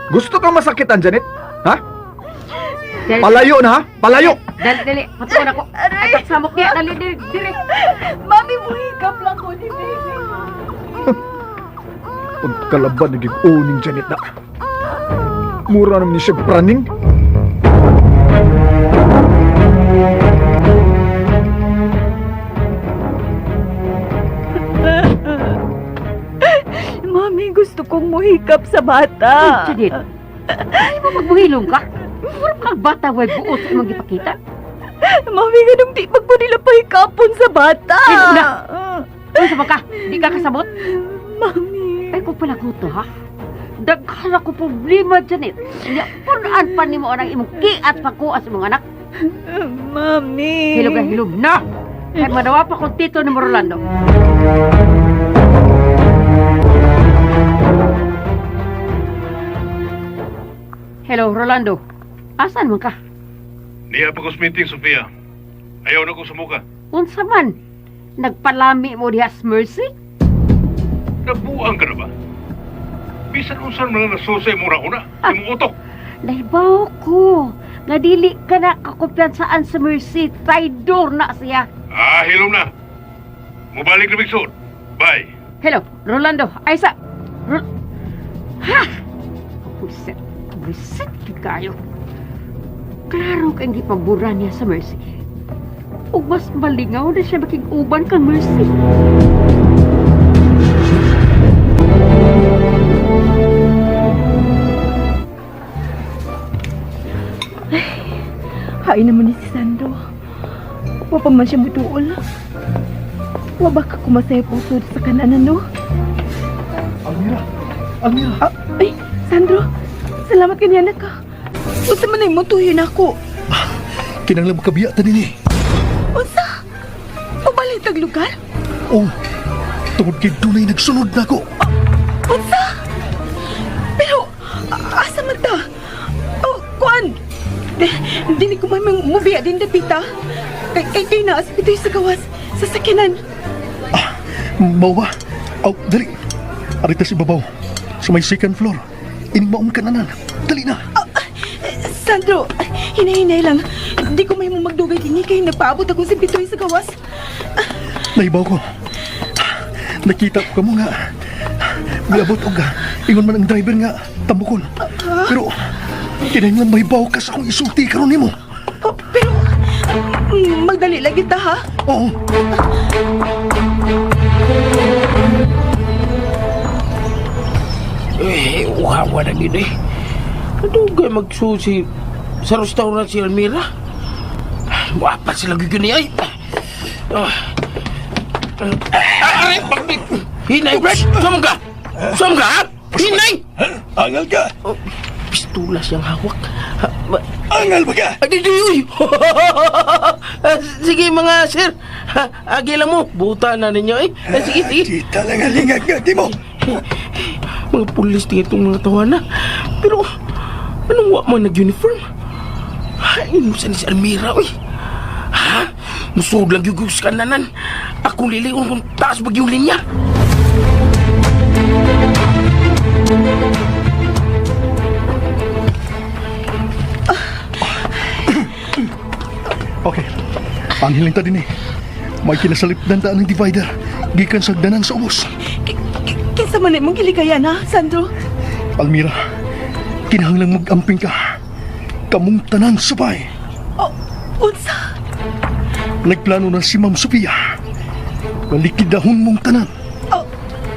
Gusto kang masakitan, Janet? Ha? Dali, Palayo na, ha? Palayo! dali, dali. Patuon ako. Ay, pagsamok niya. Dali, dali, dali. Mami, muhikap lang ko ni baby. Pagkalaban naging uning Janet na. Mura naman ni siya praning. Mami, gusto kong muhikap sa bata. Janet, ay mo magbuhilong ka? Mura kang bata way buot sa imong gipakita. Mami, ganong di pa ko nila pahikapon sa bata. Hilom na. Unsa ba ka? Di ka kasabot? Mami. Ay ko pala ko to, ha? Daghan ako problema, Janet. Nya, punan pa nimo ang imong kiat pagkuha sa imong anak. Mami. Hilom na, hilom na! Kaya madawa pa kong tito ni Rolando. Hello, Rolando. Asan man ka? Niya pa ko sa meeting, Sofia. Ayaw na ko sumuka. Unsa man? Nagpalami mo diha sa Mercy? Nabuang ka na ba? Bisan unsan man ang nasusay mo na una, imong utok. Nahibaw ko. Nga dili ka na kakumpiyansaan sa Mercy. Traidor na siya. Ah, hilom na. Mubalik na bigsoon. Bye. Hello, Rolando. Ay sa... Ro... Ha! Buset. Buset gid kayo. Klaro kang gipabura niya sa Mercy. Ug mas malingaw na siya makig-uban kang Mercy. Hain naman ni si Sandro. Wa pa man siya mutuol. Wa ba ka kumasaya pusod sa kananan, no? Almira! Almira! Ah, ay, Sandro, salamat kaniya na ka. Unsa man ay mo tuyo na ako? Kinanglan makabiya ta nini. Unsa? Ubalhin tag lugar? Oh, tungod kay dunay nagsunod na ako. Unsa? Pero, asa man ta? Oh, kuan! Dili ko man mubiya din dapita. Kay naa sa pitoy sa gawas, sa sakyanan. Mao ba? Aw, dali. Arita si babaw. Sa may second floor. Ining maong kananan. Dali na. Sandro, hinay-hinay lang. Di ko may magdugay dinhi kay nagpaabot ako sa pitoy sa gawas. Naibaw ko. Nakita ko kamo nga. Miabot og ingon man ang driver nga tambukon. Pero kinahanglan may baw ka sa akong isulti karon nimo. Oh, pero, magdali lang kita, ha? Oo. Eh, uhawa na gid eh. Dugay magsusi sa restaurant si Almira. Wapat sila gyud ni ay. Ah. Ah, aray, pagdik. Hinay, Brad. Saan ka? Saan ka, ha? Hinay! Angal ka! Oh, pistula siyang hawak. Ha, Angal ba ka? Ay, di, di, uy! Ah, sige, mga sir. Ha, agila mo. Buta na ninyo, eh. Ah, sige, sige. Kita lang ang lingag nga, di mo! Mga pulis tingin itong mga tawana. Pero, anong wa man nag-uniform? Ay, inusan ni si Almira, uy. Ha? Musod lang yung sa kananan. Akong liligon kung taas bag yung linya. Okay. Ang hiling ta din eh. May kinasalipdan ta ng divider. Gikan sa danan sa ubos. Kinsa man imong gilikayan, ha, Sandro? Almira, kinahanglang mag-amping ka. Kamong tanan sabay. Oh, unsa? Nagplano na si Ma'am Sofia. Malikidahon mong tanan. Oh,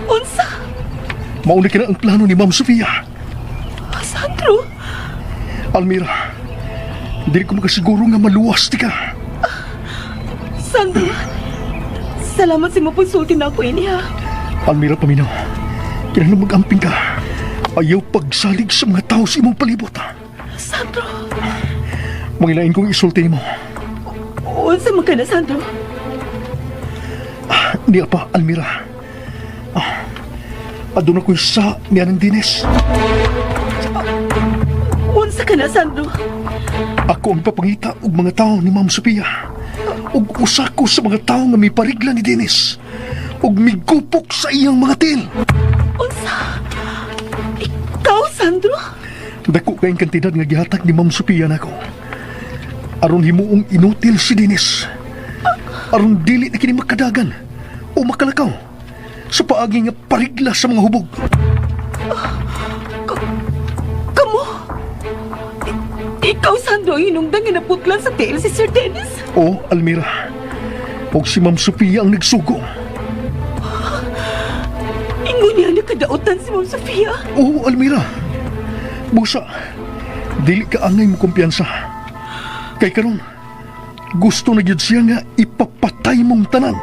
unsa? Mauna ka na ang plano ni Ma'am Sofia. Ah, Sandro? Almira, hindi ko makasiguro nga maluwas ti ka. Sandro, salamat sa imong pagsulti na ako ini, ha? Almira, paminaw. Kinahanglang mag-amping ka. Ayaw pagsalig sa mga tao sa imong palibot. Sandro, Mangilain kong isulti mo. unsa man ka na, Sandro? Niya pa, Almira. Ah, aduna ko'y sa niya ng Dines. Unsa ka na, Sandro? Ako ang ipapangita og mga tao ni Ma'am Sophia. Ug usa ko sa mga tao nga miparigla ni Dennis. Ug migupok sa iyang mga til. Unsa? Ikaw, Sandro? Dako kayong kantidad nga gihatag ni Ma'am Sophia nako. Aron himuong inutil si Dennis. Aron dili na kini makadagan o makalakaw sa paagi nga parigla sa mga hubog. Kamo? Ikaw, Sandro, ang hinungdang nga naputlan sa tiil si Sir Dennis? O, Almira, og si Ma'am Sophia ang nagsugo. Ingon niya nakadautan si Ma'am Sofia. Oo, Almira. Busa, dili ka angay mo kumpiyansa. Kay karon, gusto na gyud siya nga ipapatay mong tanan.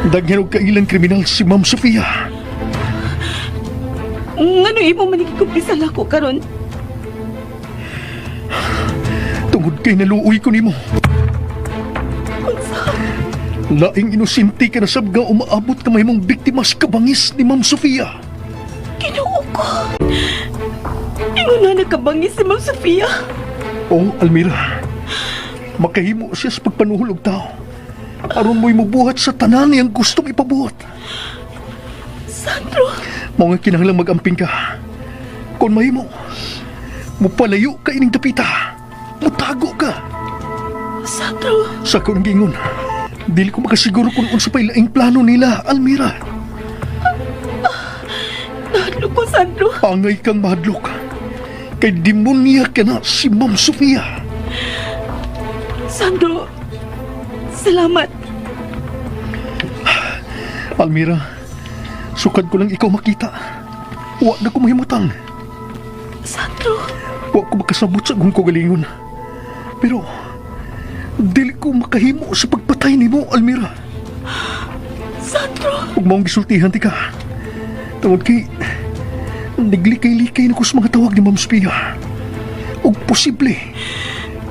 Daghan og kailang kriminal si Ma'am Sofia. Ngano imo manigikumpisa ko karon? Tungod kay naluoy ko nimo. Unsa? Laing inosente ka na sab nga umaabot ka mahimong biktima sa kabangis ni Ma'am Sofia. Ginoo ko. Ingon na nakabangis si Ma'am Sofia. Oo, Almira. Makahimo siya sa pagpanuhol og tao. Aron mo'y mubuhat sa tanan niyang gustong ipabuhat. Sandro, Mao nga kinahanglang mag-amping ka. Kung mahimo, mupalayo ka ining dapita. Mutago ka. Sandro, Sa akong giingon, dili ko makasiguro kung unsa pa'y laing plano nila, Almira. nahadlok ko, Sandro. Angay kang mahadlok. Kay demonya ka na si Ma'am Sofia. Sandro, salamat. Almira, sukad ko lang ikaw makita. Wa na ko mahimutang. Sandro, Wa ko makasabot sa akong kagalingon. Pero, dili ko makahimo sa pagpatay nimo, Almira. Sandro, Huwag mong gisultihan ti ka. Tungod kay, naglikay-likay na ko sa mga tawag ni Ma'am Sophia. Ug posible,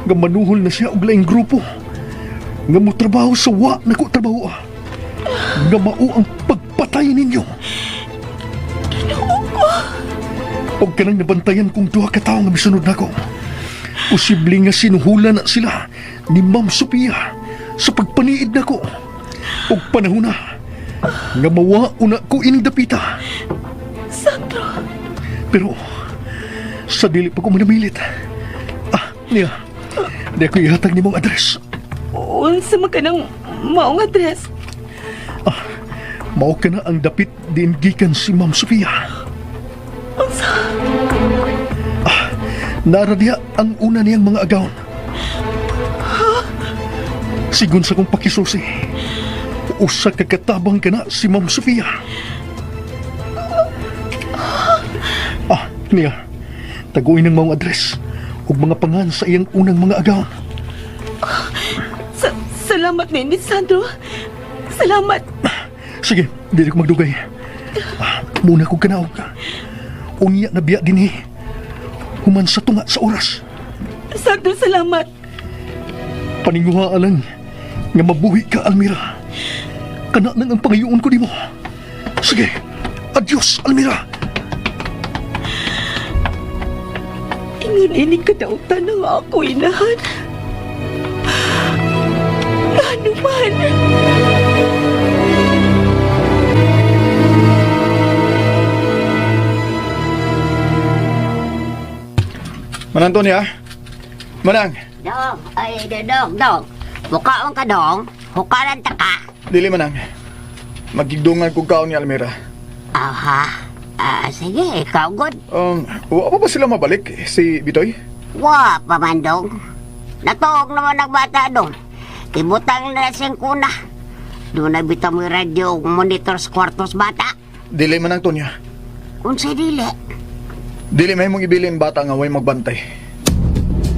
nga manuhol na siya og laing grupo. Nga motrabaho sa wa na ko trabaho. Ah. Nga mao ang pagpatay ninyo. ginoo ko. Og kanang nabantayan kong duha ka tawo nga misunod nako. Posible nga sinuhulan na sila ni Ma'am Sophia sa pagpaniid nako. Og panahon na nga mawa una ko ining dapita. Sandro, Pero sa dili pa ko manamilit. Ah, niya. Di ako ihatag nimong address. unsa man ka ng maong address? Ah, mao ka na ang dapit diin gikan si Ma'am Sofia. Unsa? Ah, nara diha ang una niyang mga agawon. Sigon sa kong pakisusi, usa ka katabang ka na si Ma'am Sofia. Ah, niya, taguin ang maong address ug mga pangan sa iyang unang mga agawon. Salamat nini, Sandro. Salamat. Sige, dili ko magdugay. Ah, muna kong kanaog. Unya na biya dinhi. Human sa tunga sa oras. Sandro, salamat. Paninguha lang nga mabuhi ka, Almira. Kana lang ang pangayoon ko nimo. Sige, adios, Almira. Ingon ini kadautan ng ako inahan. Ano man? Manang Tonya. Manang, Dong, ay, dong, dong. Mukaon ka, dong. Hukaran ta ka. dili manang. Magigdungan kog kaon ni Almira. Aha. Ah, sige, ikaw good. Wa pa ba sila mabalik si Bitoy? Wa pa man, dong. Natuog naman ang bata, dong. Kibutang na siyang kuna. Doon na bitaw mo yung radyo ug monitor sa kwartos bata. Dili manang Tonya. Unsay dili. Dili may mong ibilin bata nga way magbantay.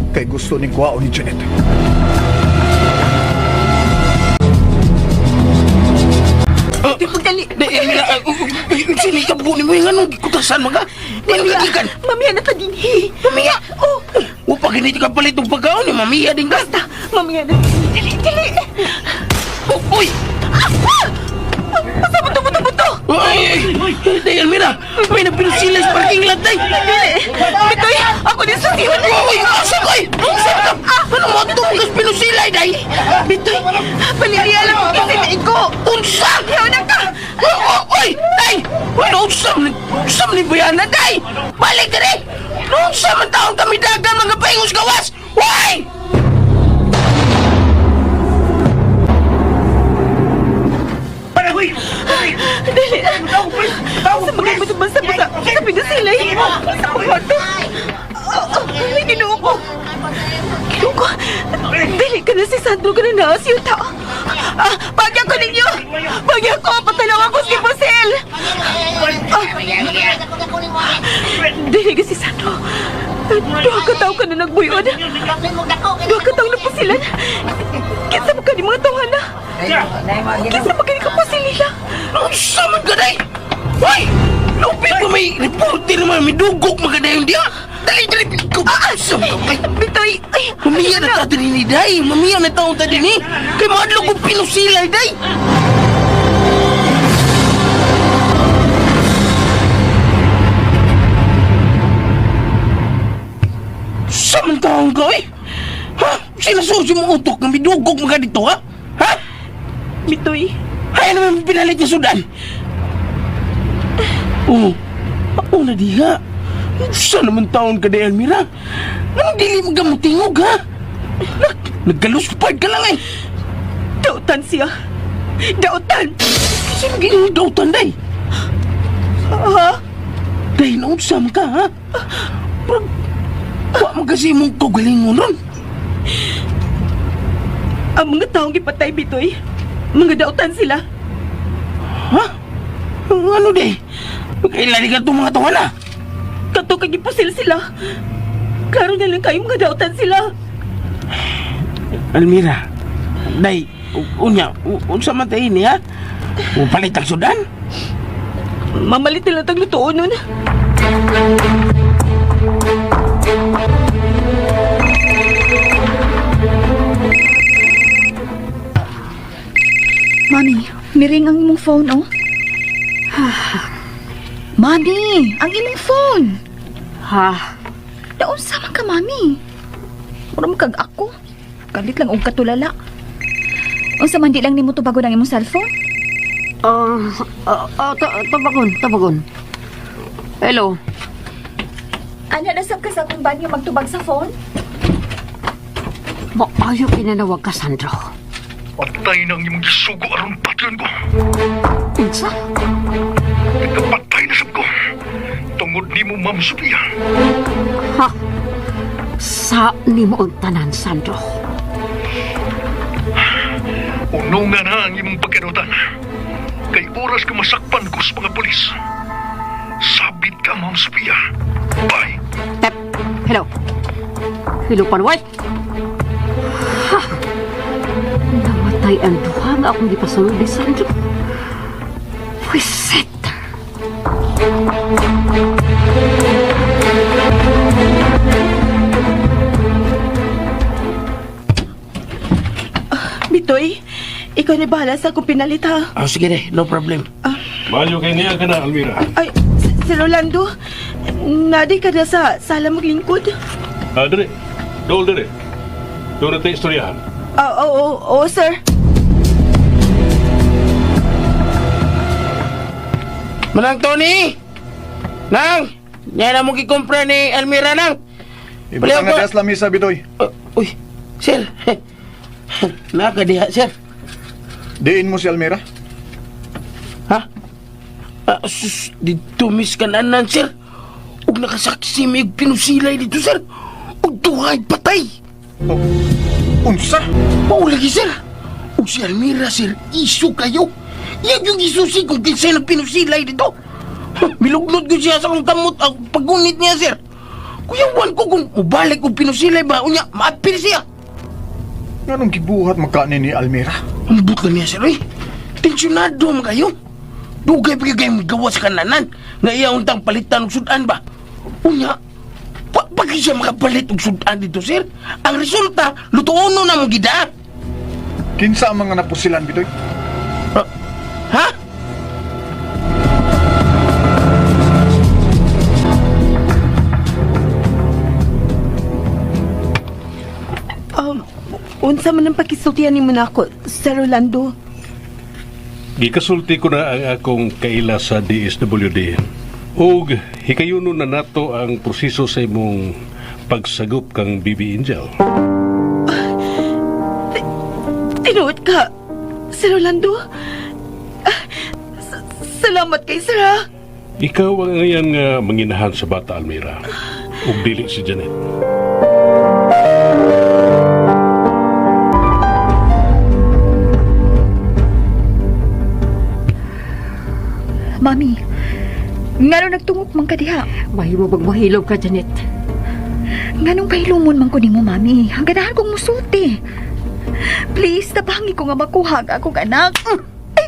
Kay gusto ning kuhaon ni Janet. Di pagdali. Di, Almira, sini ka po ni mo yung anong kutasan mga? Mamiya, Mamiya mamiya na ta dinhi. Mamiya! Oh, O pag hindi ka palit og pagkaon ni mamiya din ka. basta, mamiya na. Dali, dali. Oh, uy! Basta, buto, buto, buto. Ay, ay, ay, day, Almira! May napinusila sa parking lot, day! Dili. Bitoy, ako din sa siwan. Uy, asa ko, ay! Asa ka? Ano mo ito? Mas pinusilay, day! Bitoy, paliliya lang ang kisiliin ko. Unsa! Yaw na ka. Uy, uy, day! Uy, naunsam ni, naunsam ni Bayana, day! Balik ka rin! Naunsam ang taong kami dagan mga paingos gawas! Uy! Dali. Sa mga buto basta buta. Sa pinusilay. Sa mga Ay, ginoo ko. Ginoo ko. Dali ka na si Sandro ka na naasiyuta. Ah, pagyan ko ninyo. Pagyan ko. Patalaw ako si Pusil. Ah. Dili ka si Sandro. Duha ka tao ka na nagbuyon. Duha ka tao na pusilan. Kinsa ba ka ni mga tawhana? Kinsa ba ka ni kapusil nila? Naunsam man ka, day! Uy! Lupit mo may reporter naman, may dugok magadayon diya! Dali, dali, ikaw, usam ka, kay! Bitoy, ay, Mamiya na ta din ni Day. Mamiya na taon ta din ni. Kay maadlok kong pinusilay, Day. Sa man taon ka, eh? Ha? Sinasusi mo utok ng bidugog mga dito, ha? Ha? Bitoy, Hay naman pinalit niya sudan. Oh, ako na diha. Sa naman taon ka, Day Almira? Anong dili mo gamutingog, ha? Naggaluspad ka lang, eh. dautan siya. Dautan! Kasi magiging dautan, Day. Ha? Day, naunsam ka, ha? Parang, wa man kasi mong kagalingon ron. Ang mga taong gipatay, Bitoy, mga dautan sila. Ha? Ano, Day? Kailan ka itong mga tawa na? Kato kay gipusil sila. Klaro na lang kayo mga dautan sila. Almira, Day, unya, unsa man tayo ni, ha? Upalit ang sudan? Mamalit na lang tag lutuon nun. Mami, miring ang imong phone, oh. Mami, ang imong phone. Ha? Daon sama ka, Mami. Mura man kag ako. Galit lang og katulala. Unsa man di lang nimo tubagon ang imong cellphone? Tubagon, tubagon. Hello. Ana na sab ka sa akong banyo magtubag sa phone? Maayo kinanawag ka, Sandro. Patay na ang imong gisugo aron patyon ko. Unsa? Kapatay na sab ko. Tungod nimo, Ma'am Sophia. Ha? Sa nimo ang tanan, Sandro. Unungan na ang imong pagkanutan. Kay oras ka masakpan ko sa mga pulis. Sabit ka, Ma'am Sophia. Bye! Tep. Hello. Hello, Panway. Ha! Namatay ang duha nga akong gipasunod ni Sandro. Pwisit! Bitoy, ikaw ni bahala sa akong pinalit ha. Oh, sige de, no problem. Maayo kay niya ka na, Almira. Ay, Sir Rolando, nadi ka na sa sala maglingkod. Ah, dere. Dool dere. Doon na tayo istoryahan. Ah, oo, oo, oo, sir. Manang Tony! Nang! Yan na mong gikumpra ni Almira, Nang! Ibutang Baliw nga diha sa lamisa, Bitoy. Oh, uy, sir. Naka diha, sir. Diin mo si Almira. Ha? Ah, sus, dito miss kananan, sir. Ug nakasaksi may pinusilay dito, sir. Ug duhay patay. Oh. Unsa? Paulagi, sir. Ug si Almira, sir, isu kayo. Yan yung isusi kung kinsay nagpinusilay dito. Ha, Milugnod ko siya sa akong kamot ang paggunit niya, sir. Kuya, ko kung ubalik og pinusilay ba, unya, maapil siya. Nganong gibuhat magkanin ni Almira? Ang but lang niya, sir, eh. Tensyonado man kayo. Dugay pa kayo magawa sa kananan. Nga iya untang palitan og sudan ba? Unya, pa pag siya makapalit og sudan dito, sir. Ang resulta, lutuono na mong gida. Kinsa ang mga napusilan, Bitoy? Ah, ha? Unsa man ang pakisultihan nimo nako, Sir Rolando? Gikasulti ko na ang akong kaila sa DSWD. Ug hikayuno na nato ang proseso sa imong pagsagop kang BB Angel. Tinuod ka, Sir Rolando. Ah, salamat kay sir ha. Ikaw ang ngayon nga manginahan sa bata, Almira. Ug dili si Janet. Mami, ngano nagtungok man ka diha? Mahimo bang mahilom ka, Janet? Nganong pahilumon man ko nimo, Mami? Ang ganahan kong musulti. Please, tabangi ko nga makuha ang akong anak. Ay,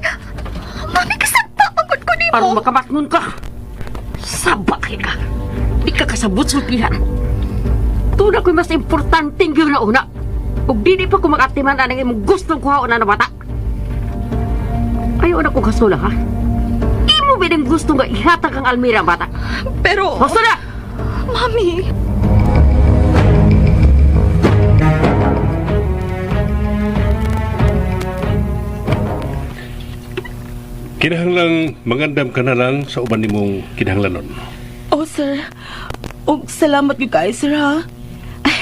Mami, kasagpa man ko nimo. Aron makamatngon ka. Saba kay ka. Di ka kasabot sultihan. Tuna ko'y mas importanteng yun na una. Ug dili pa ko makatiman anang imong gustong kuhaon na bata. Ayaw na kong kasula, ha? Imo ba yung gusto nga ihatag ang Almira ang bata? Pero, Basta na! Mami, Kinahanglang mangandam ka na lang sa uban nimong kinahanglanon. Oh, sir. Og salamat gyud kaayo, sir ha. Ay,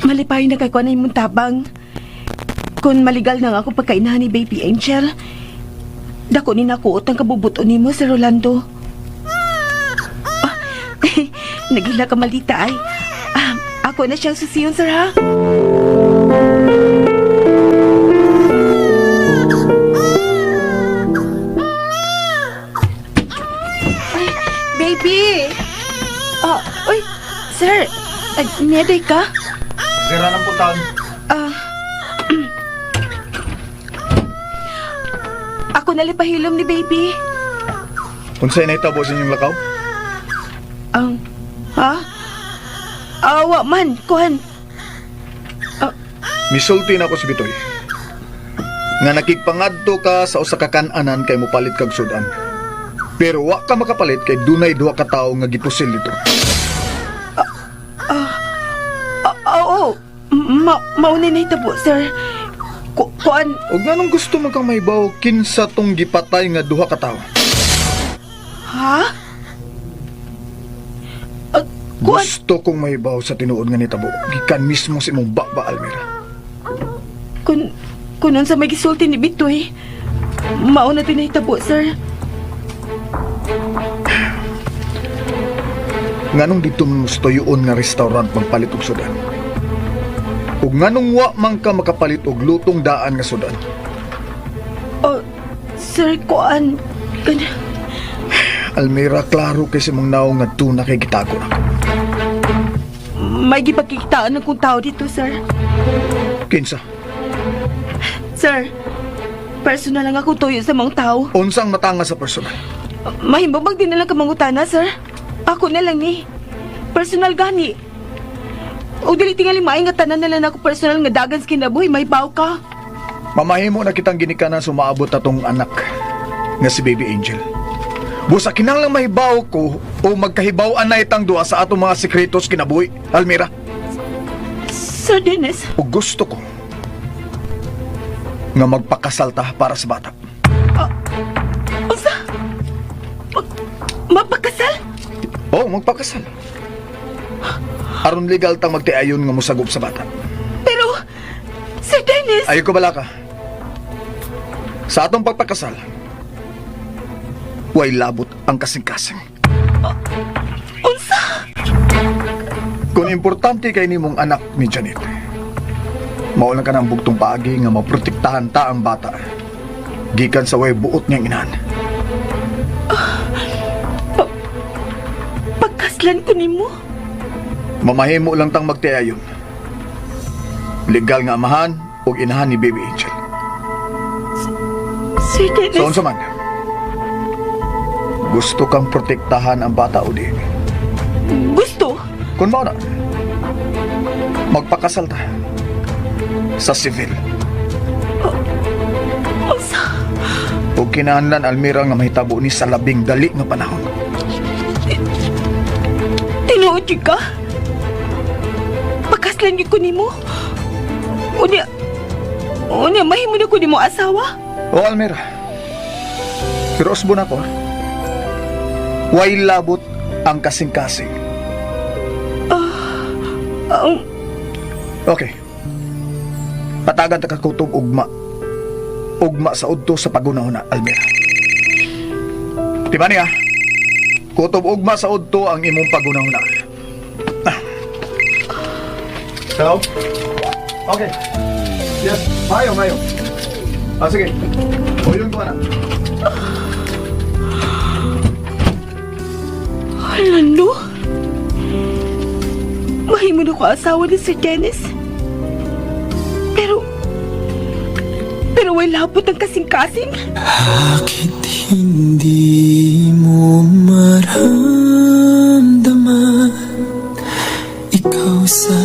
malipay na kay ko na imong tabang. Kung maligal na nga ako pagkainahan ni Baby Angel, dako ni nakuot ang kabubuto nimo, Sir Rolando. Ah, nagila ka maldita ay. Ah, ako na siyang susiyon, sir ha. Ay, baby! Ah, uy, sir, ay, neday ka? Sira ng puntahan. Ah. Ako nalipahilom ni baby. Unsay nahitabo sa inyong lakaw? Ang, ha? Awa man, kuhan. Misulti na ako si Bitoy. Nga nakigpangadto ka sa usa ka kan-anan kay mopalit kag sudan. Pero wa ka makapalit kay dunay duha ka tawo nga gipusil dito. Ah, oo, mauna na itabo, sir. Kuan, Og nganong gusto man kang mahibaw kinsa tong gipatay nga duha ka tawo? ha? Ah, kuan, Gusto kong mahibaw sa tinuod nga nitabo gikan mismo sa imong baba, Almira. kun, Kung sa may gisulti ni Bitoy, mao na to'y nahitabo, sir. Nganong dito mo sa tuyoon nga restaurant magpalit og sudan? Ug nganong wa man ka makapalit og lutong daan nga sudan? Oh, sir, kuan. Kana, Almira, klaro kay sa mong naong nga tuna kay gitago nako. May gipagkikitaan ng kong tao dito, sir. Kinsa? Sir, personal lang ako tuyo sa mga tao. Unsang matanga sa personal? Mahimo bang di na lang ka mangutana, sir? Ako na lang ni. Personal gani. O dili tingali maay nga tanan na lang ako personal nga dagan sa kinabuhi, may baw ka. Mamahimo na kitang ginikanan sumaabot atong anak nga si Baby Angel. Busa kinahanglang mahibaw ko o magkahibaw-an na itang duha sa atong mga sekretos kinabuhi, Almira. Sir Dennis, O gusto ko nga magpakasal ta para sa bata. Unsa? Mapakasal? Oo, magpakasal. Aron legal tang magtiayon nga mosagop sa bata. Pero, Sir Dennis! Ayaw ko bala ka. Sa atong pagpakasal, way labot ang kasing-kasing. Unsa? Kung importante kay nimong anak ni Janet, mao lang ka ng bugtong paagi nga maprotektahan ta ang bata. Gikan sa way buot niyang inahan. Pagkaslan ko nimo? Mamahimo lang tang magtiayon. Legal nga amahan o inahan ni Baby Angel. Sir Dennis! So, unsa man? Gusto kang protektahan ang bata o di? Gusto? Kung mao na, magpakasal ta sa civil. Unsa? O kinahanglan, Almira, nga mahitabo ni sa labing dali nga panahon. Tinuod jud ka? Pagkaslan gyud ko nimo? Unya, unya mahimo na ko nimo asawa? O Almira, pero usbo na ko, ha? Way labot ang kasing-kasing. Okay. Patagan ta kakutob ugma. Ugma sa udto sa pagunahuna, Almira. Di ba niya? Kutob ugma sa udto ang imong pagunahuna. Ah. Hello? Okay. Yes, mayo, mayo. Ah, sige. O, yun ko na. Hala, no? Mahimo na ko asawa ni Sir Dennis. Pero way labot ang kasing-kasing. Bakit hindi mo maramdaman? Ikaw sa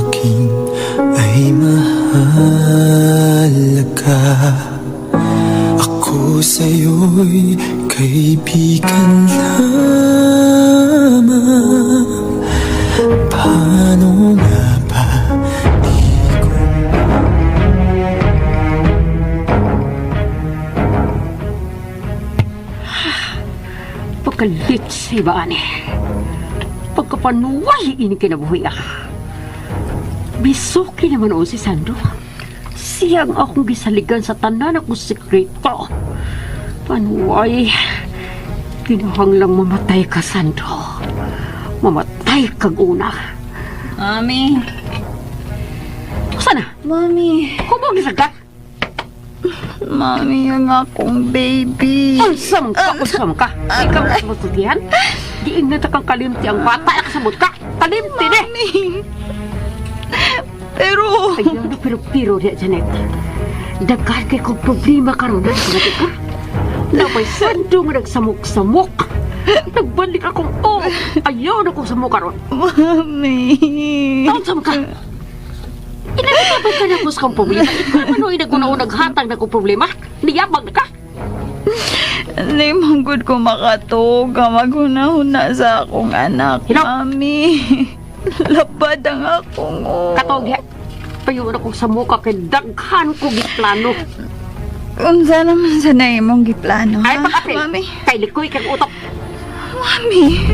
akin ay mahalaga. Ako sa'yo'y kaibigan lamang. Paano nga ba di ko Pagkalit sa ibaan eh. Pagkapanuway ini kinabuhi ah. Bisuki naman o si Sandro. Siyang akong gisaligan sa tanan akong sekreto. Panuway, kinahanglang mamatay ka, Sandro. Mamatay kag una. Mami. Sana? Mami. Kubog ni ka? Mami, yung akong baby. Unsa man ka, unsa man ka? Ikaw na sa tutihan? Diin na ta kang kalimti ang bata, nakasabot ka. Kalimti ni! Mami. Pero... Ayaw na pero-pero diya, Janet. Daghan kay kong problema karon na ka. Napay sando nga nagsamok-samok. Nagbalik akong oh. Ayaw na kong samok karon. Mami. Taon sa ka. Inagkabay ka na ko sa kang problema. Ikaw man o inaguna naghatag na kong problema. Niyabag na ka. Hindi man gud ko makatug. Maghuna-huna sa akong anak, Hilok. Mami. Labad ang akong oh. Katog, he. Payo na kong samuka kay daghan ko giplano. Unsa naman sa na imong giplano, Ay, ha, pag-apil. Mami? Kay likoy kang utok. Mami.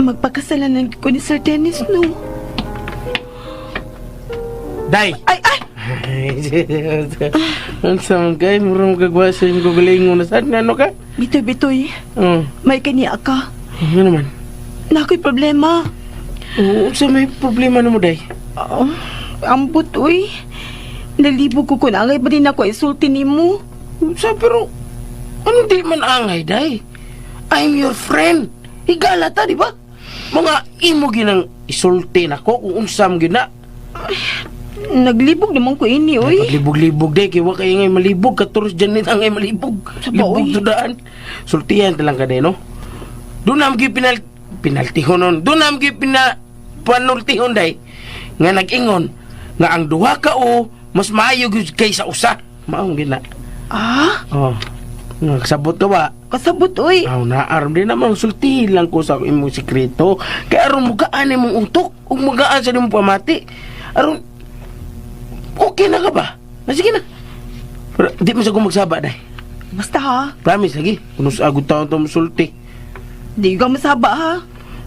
Magpakasalanan ko ni Sir Dennis, no? Day! Ay, ay! Ang sama kay, murang magagawa sa iyong gagalingon na saan, ano ka? Bitoy, bitoy. Oh, May kaniya ka. ano naman? Na ako'y problema. Oo, sa may problema na mo, Day? Oh, ambot, uy. Nalibog ko kung angay pa din ako isulti nimo. Sa pero, ano di man angay, Day? I'm your friend. Higala ta, di ba? Mga imo ginang isulti nako kung unsam gina. Naglibog naman ko ini, uy. Paglibog-libog, Day, kay wa kay ngay malibog, katuros dyan nit angay malibog. Sa ba, Libog uy? tudaan. Sultihan talang ka, Day, no? Doon nam gyud pinal pinaltihon nun. Doon nam gyud pina panultihon, Day. Nga nag-ingon nga ang duha ka o mas maayo gyud kaysa usa. Maong gina. Ah, Oh. Nga kasabot ka ba? kasabot, uy. Aw na aron din naman sultihin lang ko sa imong sikreto. Kay aron mugaan imong utok ug mugaan sa imong pamati. Aron okay na ka ba? Na sige na. Pero di mo sa ko magsaba day. Basta ha, Promise lagi. Kuno sa agud taon to musulti. di ka masaba ha.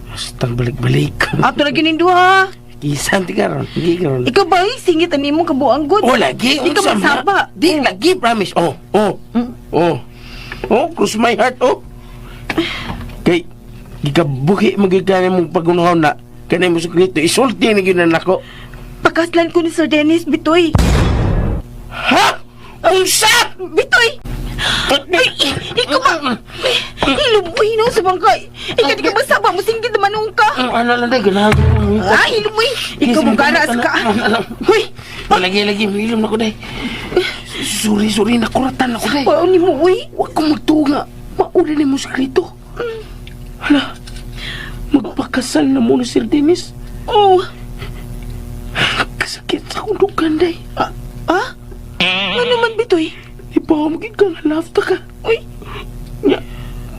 Basta balik-balik. Ato na gining duha. Kisan ti karon, di karon. Ikaw ba, eh, singit ang imong kabuang good. Oh lagi, Di ka unsa man? magsaba. Di lagi, promise. Oh, oh. Oh. Oh, cross my heart, oh. Kay gikabuhi magyud ka mong pagunahon na kanay mo sekreto isulti ni gyud na nako. Pakaslan ko ni Sir Dennis, bitoy. Ha? Unsa? Bitoy! Ay, ikaw ba? Hilumoy no sa bangkay. Ikaw di ka masaba, musinggit naman nung ka. Ano lang day ganahan ko. Ah, hilumoy. Ikaw mo gara sa ka. Hoy, lagi lagi hilom na ko day. Sorry, sorry nakuratan ako day. Paano ni mo, uy? Wag ko magtunga. Mauna ni mo sekreto. Hala, magpakasal na muna Sir Dennis. Oh, Kasakit sa akong dugan, day. ah? Ano man, bitoy? Ibaw mo ka nga love ta ka. Uy, Nya,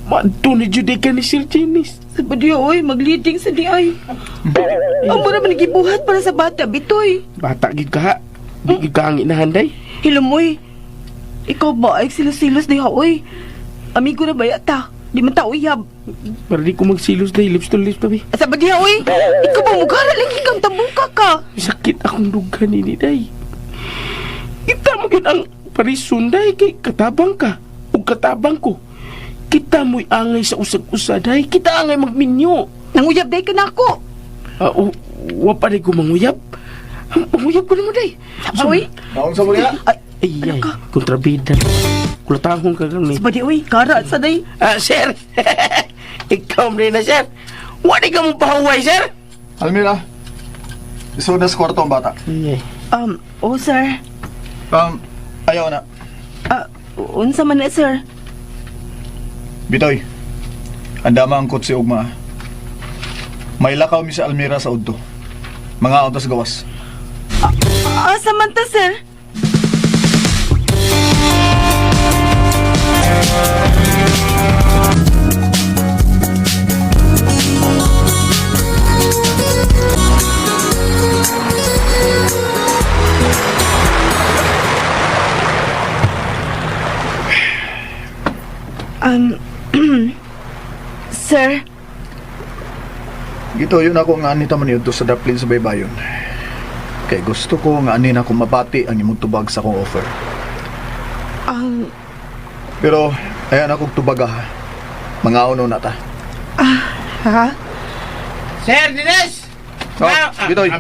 maadto ni Juday ka ni Sir Dennis. sa badyo, uy, magleading sa di ay. Ang mura man nagibuhat para sa bata, bitoy. Bata gid ka ha. Di gid ka ang inahan, day. Hilumoy. Ikaw ba ay silos-silos di ha, uy? Amigo na ba yata? Di man ta uyab. Pero di ko magsilos, day. Lips to lips, tabi. Sa badyo, uy. Ikaw ba mugara lagi kang tabuka ka? Sakit akong dugan ini, day. Kita mo gid ang parison, day. Kay katabang ka. O katabang ko. Kita mo'y angay sa usag-usa, day. Kita angay magminyo. Nanguyab day ka na ako. Ah, wa pa rin ko manguyab. Ang panguyab ko naman, day. Saba, uy. Naon sa muli Ay, Ay, ay, kontrabida. Kulatahong ka lang ni. sa badyo, uy. Kara sa day. Ah, sir. Ikaw rin na, sir. Wala ka mong pahuway, sir. Almira, isod na sa kwarto ang bata. Ay, ay. Oh, sir. Ayaw na. Ah, unsa man na, sir? Bitoy, andama ang kotse ugma. May lakaw mi sa Almira sa udto. Mga ontas gawas. Asa man ta, sir? Sir, Gito, yun ako nga anita man yun sa daplin sa baybayon. Kay gusto ko nga anin ako mabati ang imong tubag sa akong offer. Pero, ayan akong tubag ah. Mga uno na ta. ha? Sir, Dines! Oh, Bitoy.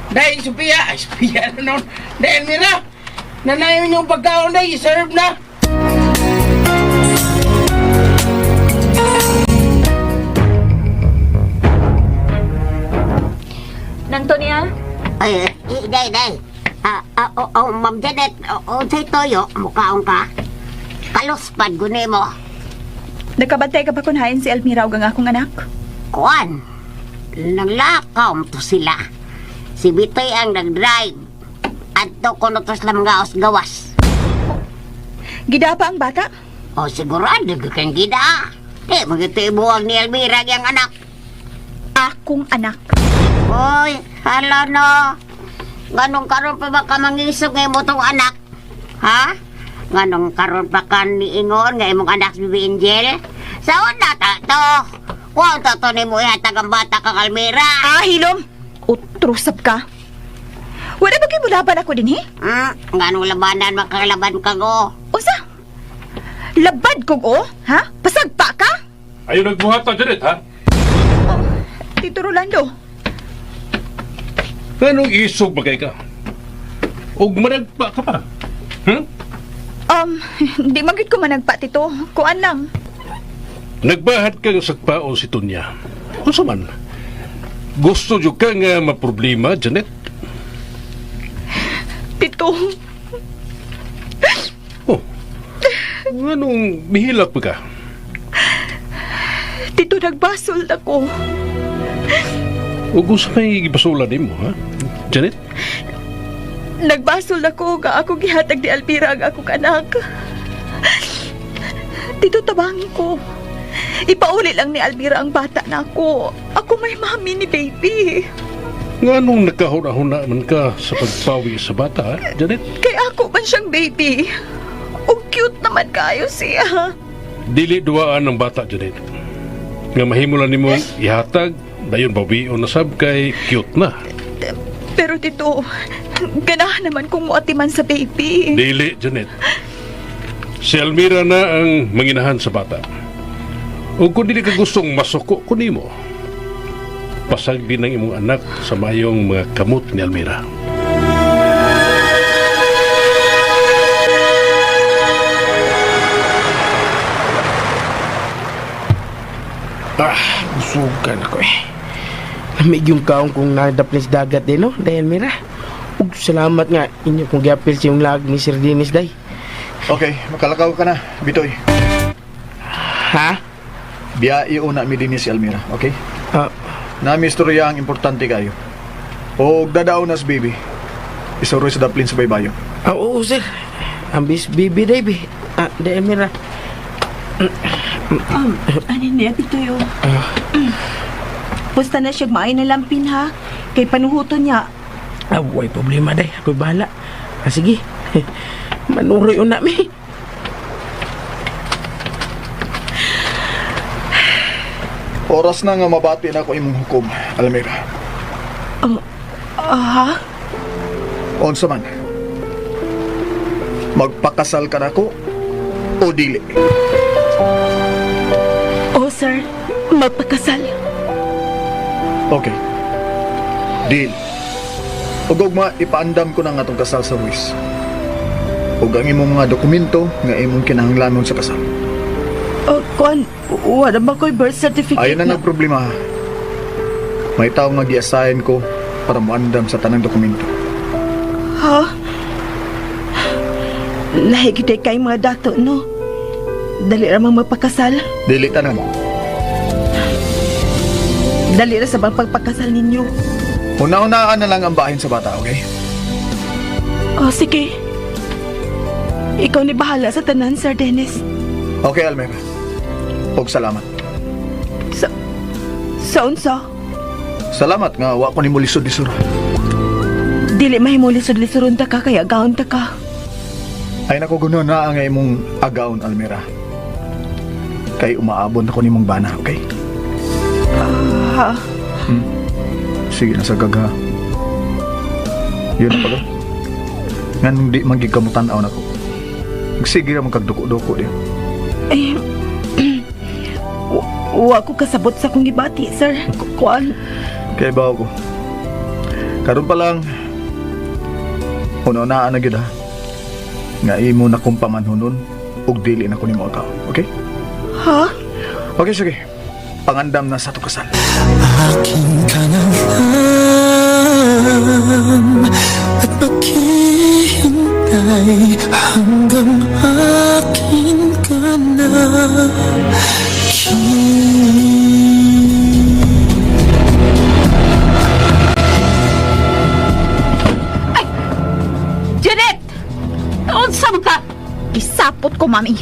Day, Sophia. Ay, Sophia na noon. Day, Elmira. Nanayon yung pagkaon, day. Serve na. Nang Tonya? Ay, eh, day, day. Ah, ah, oh, oh, Ma'am Janet, oh, oh, say toyo, mukhaon ka. Kaluspad guni mo. Nagkabantay ka ba kung hain si Elmira ug ang akong anak? Kuan, nanglakaw to sila. Si Bitoy ang nag-drive. Adto ko no to sila mga gawas. Gidapa ang bata? O sigurado kang gida. Di, magito ibuwag ni Elmira ang anak. Akong anak. Hoy, hala no. Ganong karon pa ba ka mangisog nga imo tong anak? Ha? Nganong karon pa ka niingon nga imong anak si Bibi Angel? Saon na ta to? Wa unta to nimo ihatag ang bata kang Almira. Ah, hilom. Utrusap ka. Wala ba kayo mulaban ako din, he? Nganong labanan makalaban ka go? Usa? Labad kog o? Ha? Pasagpa ka? Ayaw nagbuhat ta, Janet, ha? Tito Rolando. Nganong isog ba kay ka? Og managpa ka pa. Di man gid ko managpa, Tito. Kuan lang. Nagbahad ka nga sagpaon si Tunya. Unsa man? Gusto jud ka nga maproblema, Janet? Tito. Oh. Nganong mihilak pa ka? Tito, nagbasol ako. Ug unsa may gibasula nimo, ha? Janet? Nagbasol ako nga ako gihatag ni Alvira ang akong anak. Tito, tabangi ko. Ipauli lang ni Alvira ang bata na ako. Ako may mami ni baby. Nganong nakahuna-huna man ka sa pagpawi sa bata, ha, Janet? Kay ako man siyang baby. O cute naman kayo siya. Dili duwaan ang bata, Janet. Nga mahimo lang nimo ihatag, dayon bawion na sab kay cute na. Pero Tito, ganahan naman kung muatiman sa baby. Dili, Janet. Si Almira na ang manginahan sa bata. O kung dili ka gustong masuko ko nimo, pasag din ang imong anak sa mayong mga kamot ni Almira. Ah, busugan ako eh. Lamig yung kaong kung nadaplis dagat din, no? Dahil Mira. Ug salamat nga inyo kung giapil sa yung lag ni Sir Dennis, day. Okay, makalakaw ka na, Bitoy. Ha? Biya iuna mi dinhi si Almira, okay? Ah. Nami istorya ang importante kayo. O dadaon nas baby. Isuroy sa daplin sa baybayo. Ah, oo, sir. Ambis bibi, day, bi. Ah, day, Mira. Ano niya, Pitoy, oh. Pusta na siya, maay na lampin, ha? Kay panuhuto niya. Ah, way problema, day. Ako'y bahala. Ah, sige. Manuroy una, mi. Oras na nga mabati na ako imong hukom, Almira. Ha? Unsa man? Magpakasal ka nako o dili? Oh, sir. Magpakasal. Okay. Deal. Ug ugma ipaandam ko na nga tong kasal sa buwis. Ug ang imong mga dokumento nga imong kinahanglanon sa kasal. Oh, kuan, wala ba ko'y birth certificate Ayon na nagproblema ha. May tao nga giasahin ko para moandam sa tanang dokumento. Ha? Lahi kita kay mga dato, no? Dali ra mang magpakasal. Dili tanan. Dali ra sa bang pagpakasal ninyo. Una-unaan na lang ang bahin sa bata, okay? Oh, sige. Ikaw ni bahala sa tanan, Sir Dennis. Okay, Almira. Og salamat. Sa unsa? Salamat nga wa ko nimo lisod-lisod. Dili mahimo lisod-lisoron ta ka kaya gaon ta ka. Ay nako guno na ang imong agaon, Almira. Kay umaabon ako nimong bana, okay? Ha? Sige na sa gaga. Yun na pala. Nganong di magigamutan aw nako. Sige ra magkagduko-duko di. Eh, wa ko kasabot sa akong gibati, sir. Kuan, Kay bawo ko. Karon pa lang una-unaan na gyud ha. Nga imo na kong pamanhunon ug dili na ko nimo agaw, okay? Ha? Okay, sige. Pangandam na sa ato kasal. Akin ka na lang at maghihintay hanggang akin ka na. Janet! Unsa man ka? Gisapot ko, mami.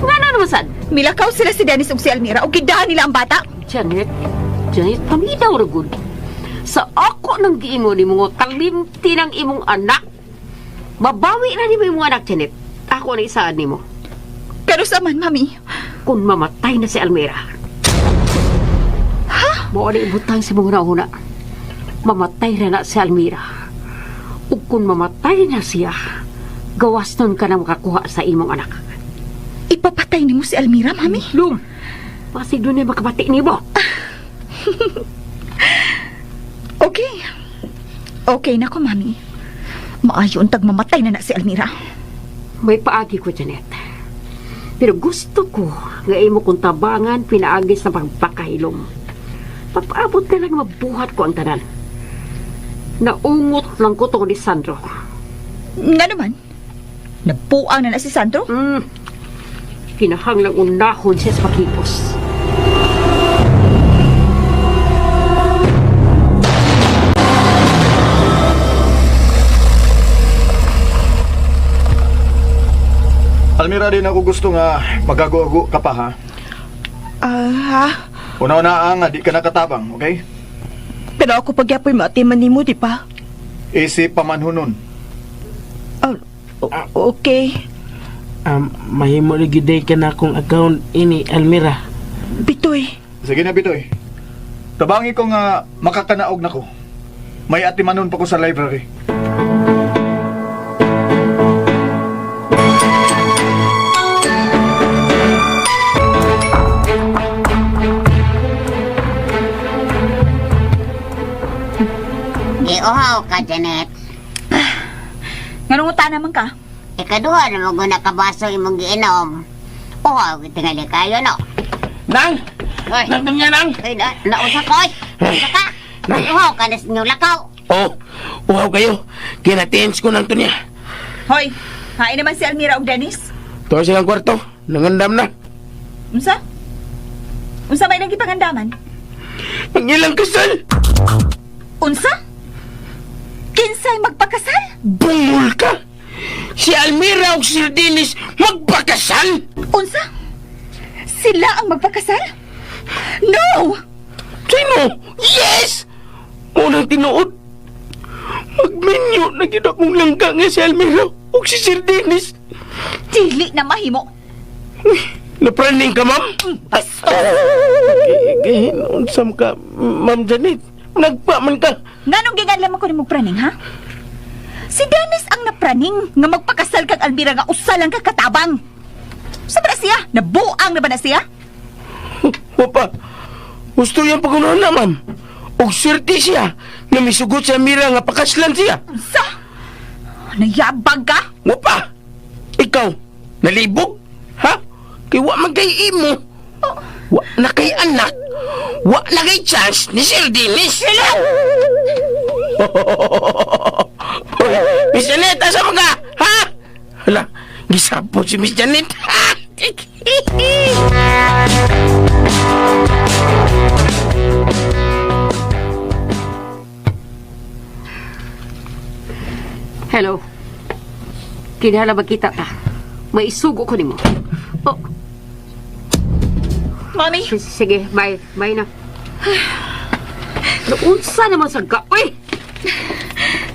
Ngano naman sad? Milakaw sila si Dennis ug si Almira ug gidahan nila ang bata. Janet, Janet, paminaw ra gud. Sa ako nang giingon nimo nga kalimti ng imong anak. Mabawi na nimo imong anak, Janet. Ako na isaan nimo. Pero sa man, mami, Kung mamatay na si Almira. Mao ni ibutang sa mga una. Mamatay ra na si Almira. Ug kung mamatay na siya, gawas nun ka na makakuha sa imong anak. Ipapatay nimo si Almira, Mami? Lum! Pasig doon na makabati nimo. Okay. Okay na ko, Mami. Maayo untag mamatay na na si Almira. May paagi ko, Janet. Pero gusto ko nga imo kong tabangan pinaagi sa pagpakahilom. Papaabot na lang mabuhat ko ang tanan. Naungot lang ko tong ni Sandro. Nga naman, nabuang na na si Sandro? Kinahanglang unahon siya sa paghipos. Almira din ako gusto nga magago-ago ka pa ha. Ah, ha? Una-una ang di ka nakatabang, okay? Pero ako pagyapoy maatiman nimo, di ba? Isip pamanhunon. Ah, okay. Mahimo na gyud ka na akong account ini Almira. Bitoy. Sige na, Bitoy. Tabangi ko nga makakanaog na ko. May atimanon pa ko sa library. Giuhaw ka, Janet. Nganong uta naman ka? Ikaduha na mo na kabaso imong giinom. Uhaw, tingali kayo, no? Nang! Oy. Nang niya nang! Ay, na, nausa ko, oy. Nausa ka. Uhaw ka na sa inyong lakaw. Oh, uhaw kayo. Kinatins ko nang to niya. Hoy, hain naman si Almira og Dennis. Tuwa silang kwarto. Nangandam na. Unsa? Unsa may nang gipangandaman? Ang ilang kasal! Unsa? Kinsay magpakasal? Bungol ka! Si Almira o si Dennis magpakasal! Unsa? Sila ang magpakasal? No! Sino? Yes! Unang tinuod. Magminyo na gyud akong langga nga si Almira o si Sir Dennis. Dili na mahimo. Napraning ka, ma'am? Bastos! Unsam ka, ma'am Janet. Nagpa man ka. Nganong giganlaman ko nimo praning, ha? Si Dennis ang napraning nga magpakasal kag Almira nga usa lang ka katabang. Sa ba na siya? Nabuang na ba na siya? Wapa, gusto yung pagunahan na, ma'am. Og swerte siya na misugot sa Almira nga pakaslan siya. Unsa? Nayabag ka? Wapa, ikaw, nalibog? Ha? Kay wa man kay imo. Wa na kay anak. Wa na kay chance ni Sir Dennis. Hello! Miss Janet, asa mo ka? Ha? Hala, gisapot si Miss Janet. Hello. Kinahanglan magkita ta. May isugo ko nimo. Oh, Mami! sige, bye. Bye na. Naunsa naman sa ka? Uy!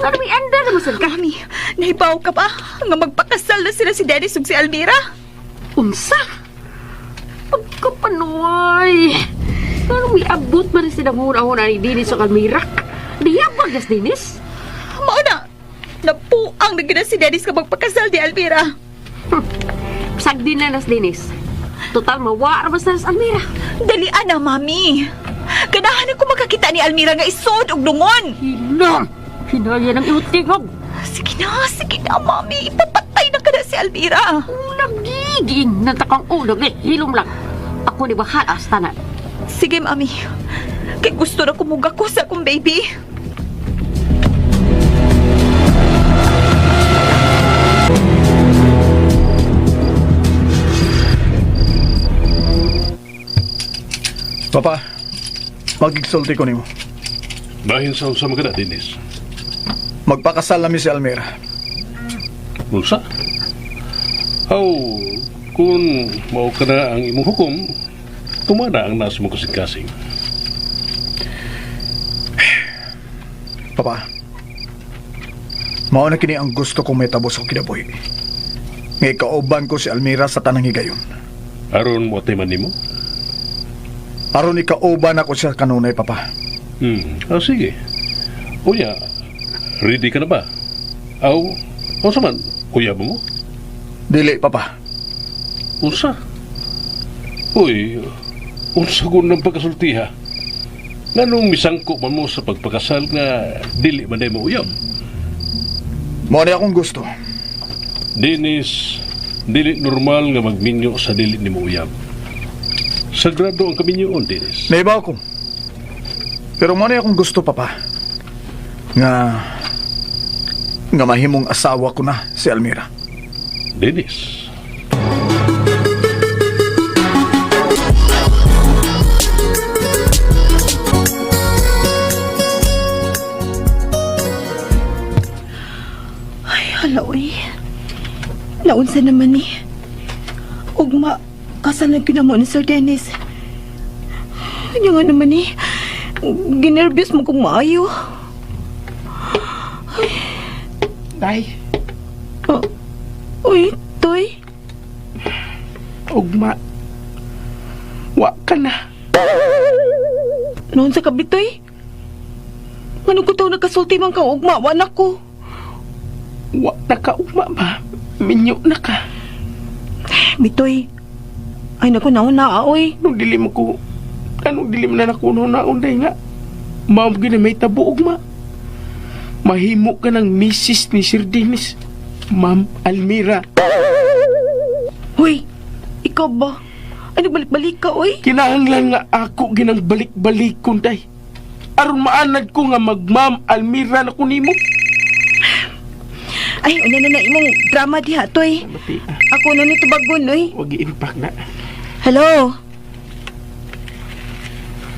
Ano may anda naman sa ka? Mami, nahibaw ka ba? Nga magpakasal na sila si Dennis ug si Almira? Unsa? Pagkapanoy! Pero may abot man rin silang huna-huna ni Dennis sa Almira. Niyabag nas Dennis? Mao na! Napuang na gina si Dennis nga magpakasal ni Almira. Sagdi na nas Dennis. Total, mawara man sa Almira. Dalian na, Mami. Ganahan ako makakita ni Almira nga isod og dungon. Hinam! Hinaya ng iutingog! Sige na, Mami. Ipapatay na ka na si Almira. Nagiging natakang ulo ni hilom lang. Ako ni bahala sa tanan. Sige, Mami. Kay gusto na kumuga ko sa akong baby. Papa, magigsulti ko nimo. Bahin sa unsa man ka na, Dennis. Magpakasal na mi si Almira. Unsa? Aw, kung mao ka na ang imong hukom, tumana ang nasa mong kasing-kasing. Papa, mao na kini ang gusto kong may sa kinabuhi. Nga ikauban ko si Almira sa tanang higayon. Aron mo man nimo? Aron ikauban ako siya kanunay, Papa. Ah, sige. Unya, ready ka na ba? Aw, unsa man, uyab mo? Dili, Papa. Unsa? Uy, unsa ko ng pagkasultiha? Nganong misangko man mo sa pagpakasal nga dili man day mo uyab? Mao ni akong gusto. Dennis, dili normal nga magminyo sa dili nimo uyab. Sagrado ang kaminyoon, Dennis. Naibaw ko. Pero mao ni akong gusto, Papa. Nga mahimong asawa ko na si Almira. Dennis. Ay, hala, uy. Naunsa naman ni. Ugma, kasal na gyud mo ni Sir Dennis. Kanya nga naman ni. Ginervyos mo kong maayo. Day, Oh, uy, Toy. ugma. Wa ka na. Noon sa kabitoy. Ngano ko taw nagkasulti man kang ugma, wa na ko. Wa na ka ugma ba? Minyo na ka. Bitoy. Ay naku, nauna, oy. Nung dili mo ko, anong dili mo na nakuno na unday nga. Mao gyud na may tabo ugma. Mahimo ka ng misis ni Sir Dennis. Ma'am Almira. Hoy, ikaw ba? Ay, nagbalik-balik ka, oy. Kinahanglan nga ako ginang balik-balik day. Aron maanad ko nga mag-Ma'am Almira na ko nimo. Ay, unya na na imong drama diha, Toy. Mati, Ako na nito bagon, oy. wag i-impact na. Hello?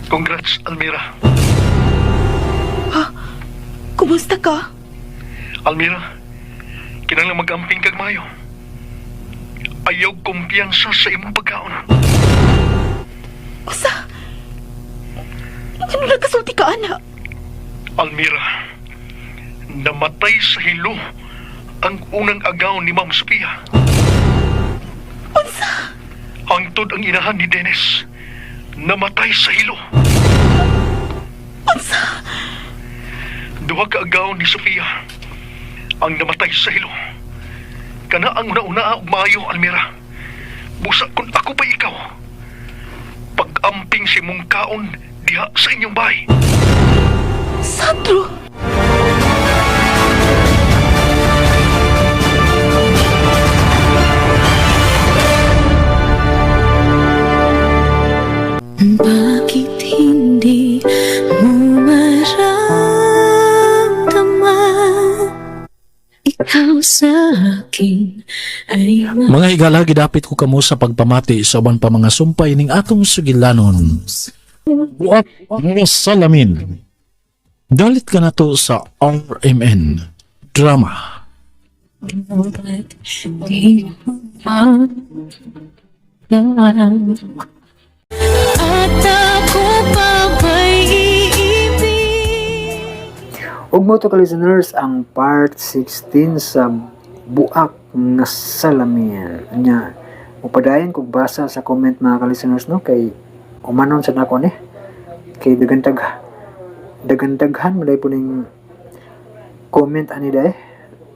Congrats, Almira. Kumusta ka? Almira, kinahanglan mag-amping kag maayo. Ayaw kumpiyansa sa imong pagkaon. Usa? Ano nagkasulti ka, anak? Almira, namatay sa hilo ang unang agaw ni Ma'am Sophia. Unsa? Hangtod ang inahan ni Dennis. Namatay sa hilo. Unsa? Duha ka agaw ni Sophia ang namatay sa hilo. Kana ang una-una og maayo, Almira. Busa kung ako pa ikaw. Pag-amping si mong kaon diha sa inyong bahay. Sandro! Bakit hindi mo maramdaman? Ikaw sa akin ay Mga higala, gidapit ko kamo sa pagpamati sa uban pa mga sumpay ning atong sugilanon. Buak nga salamin. Dalit ka na to sa RMN Drama. mahal. Di mo maalam. At ako pa ba'y iibig? Ug mo to ka listeners ang part 16 sa Buak nga Salamin. Nya mupadayon kog basa sa comment mga ka-listeners no kay umanon sa nako ni kay daghan-daghan man po ning comment ani day.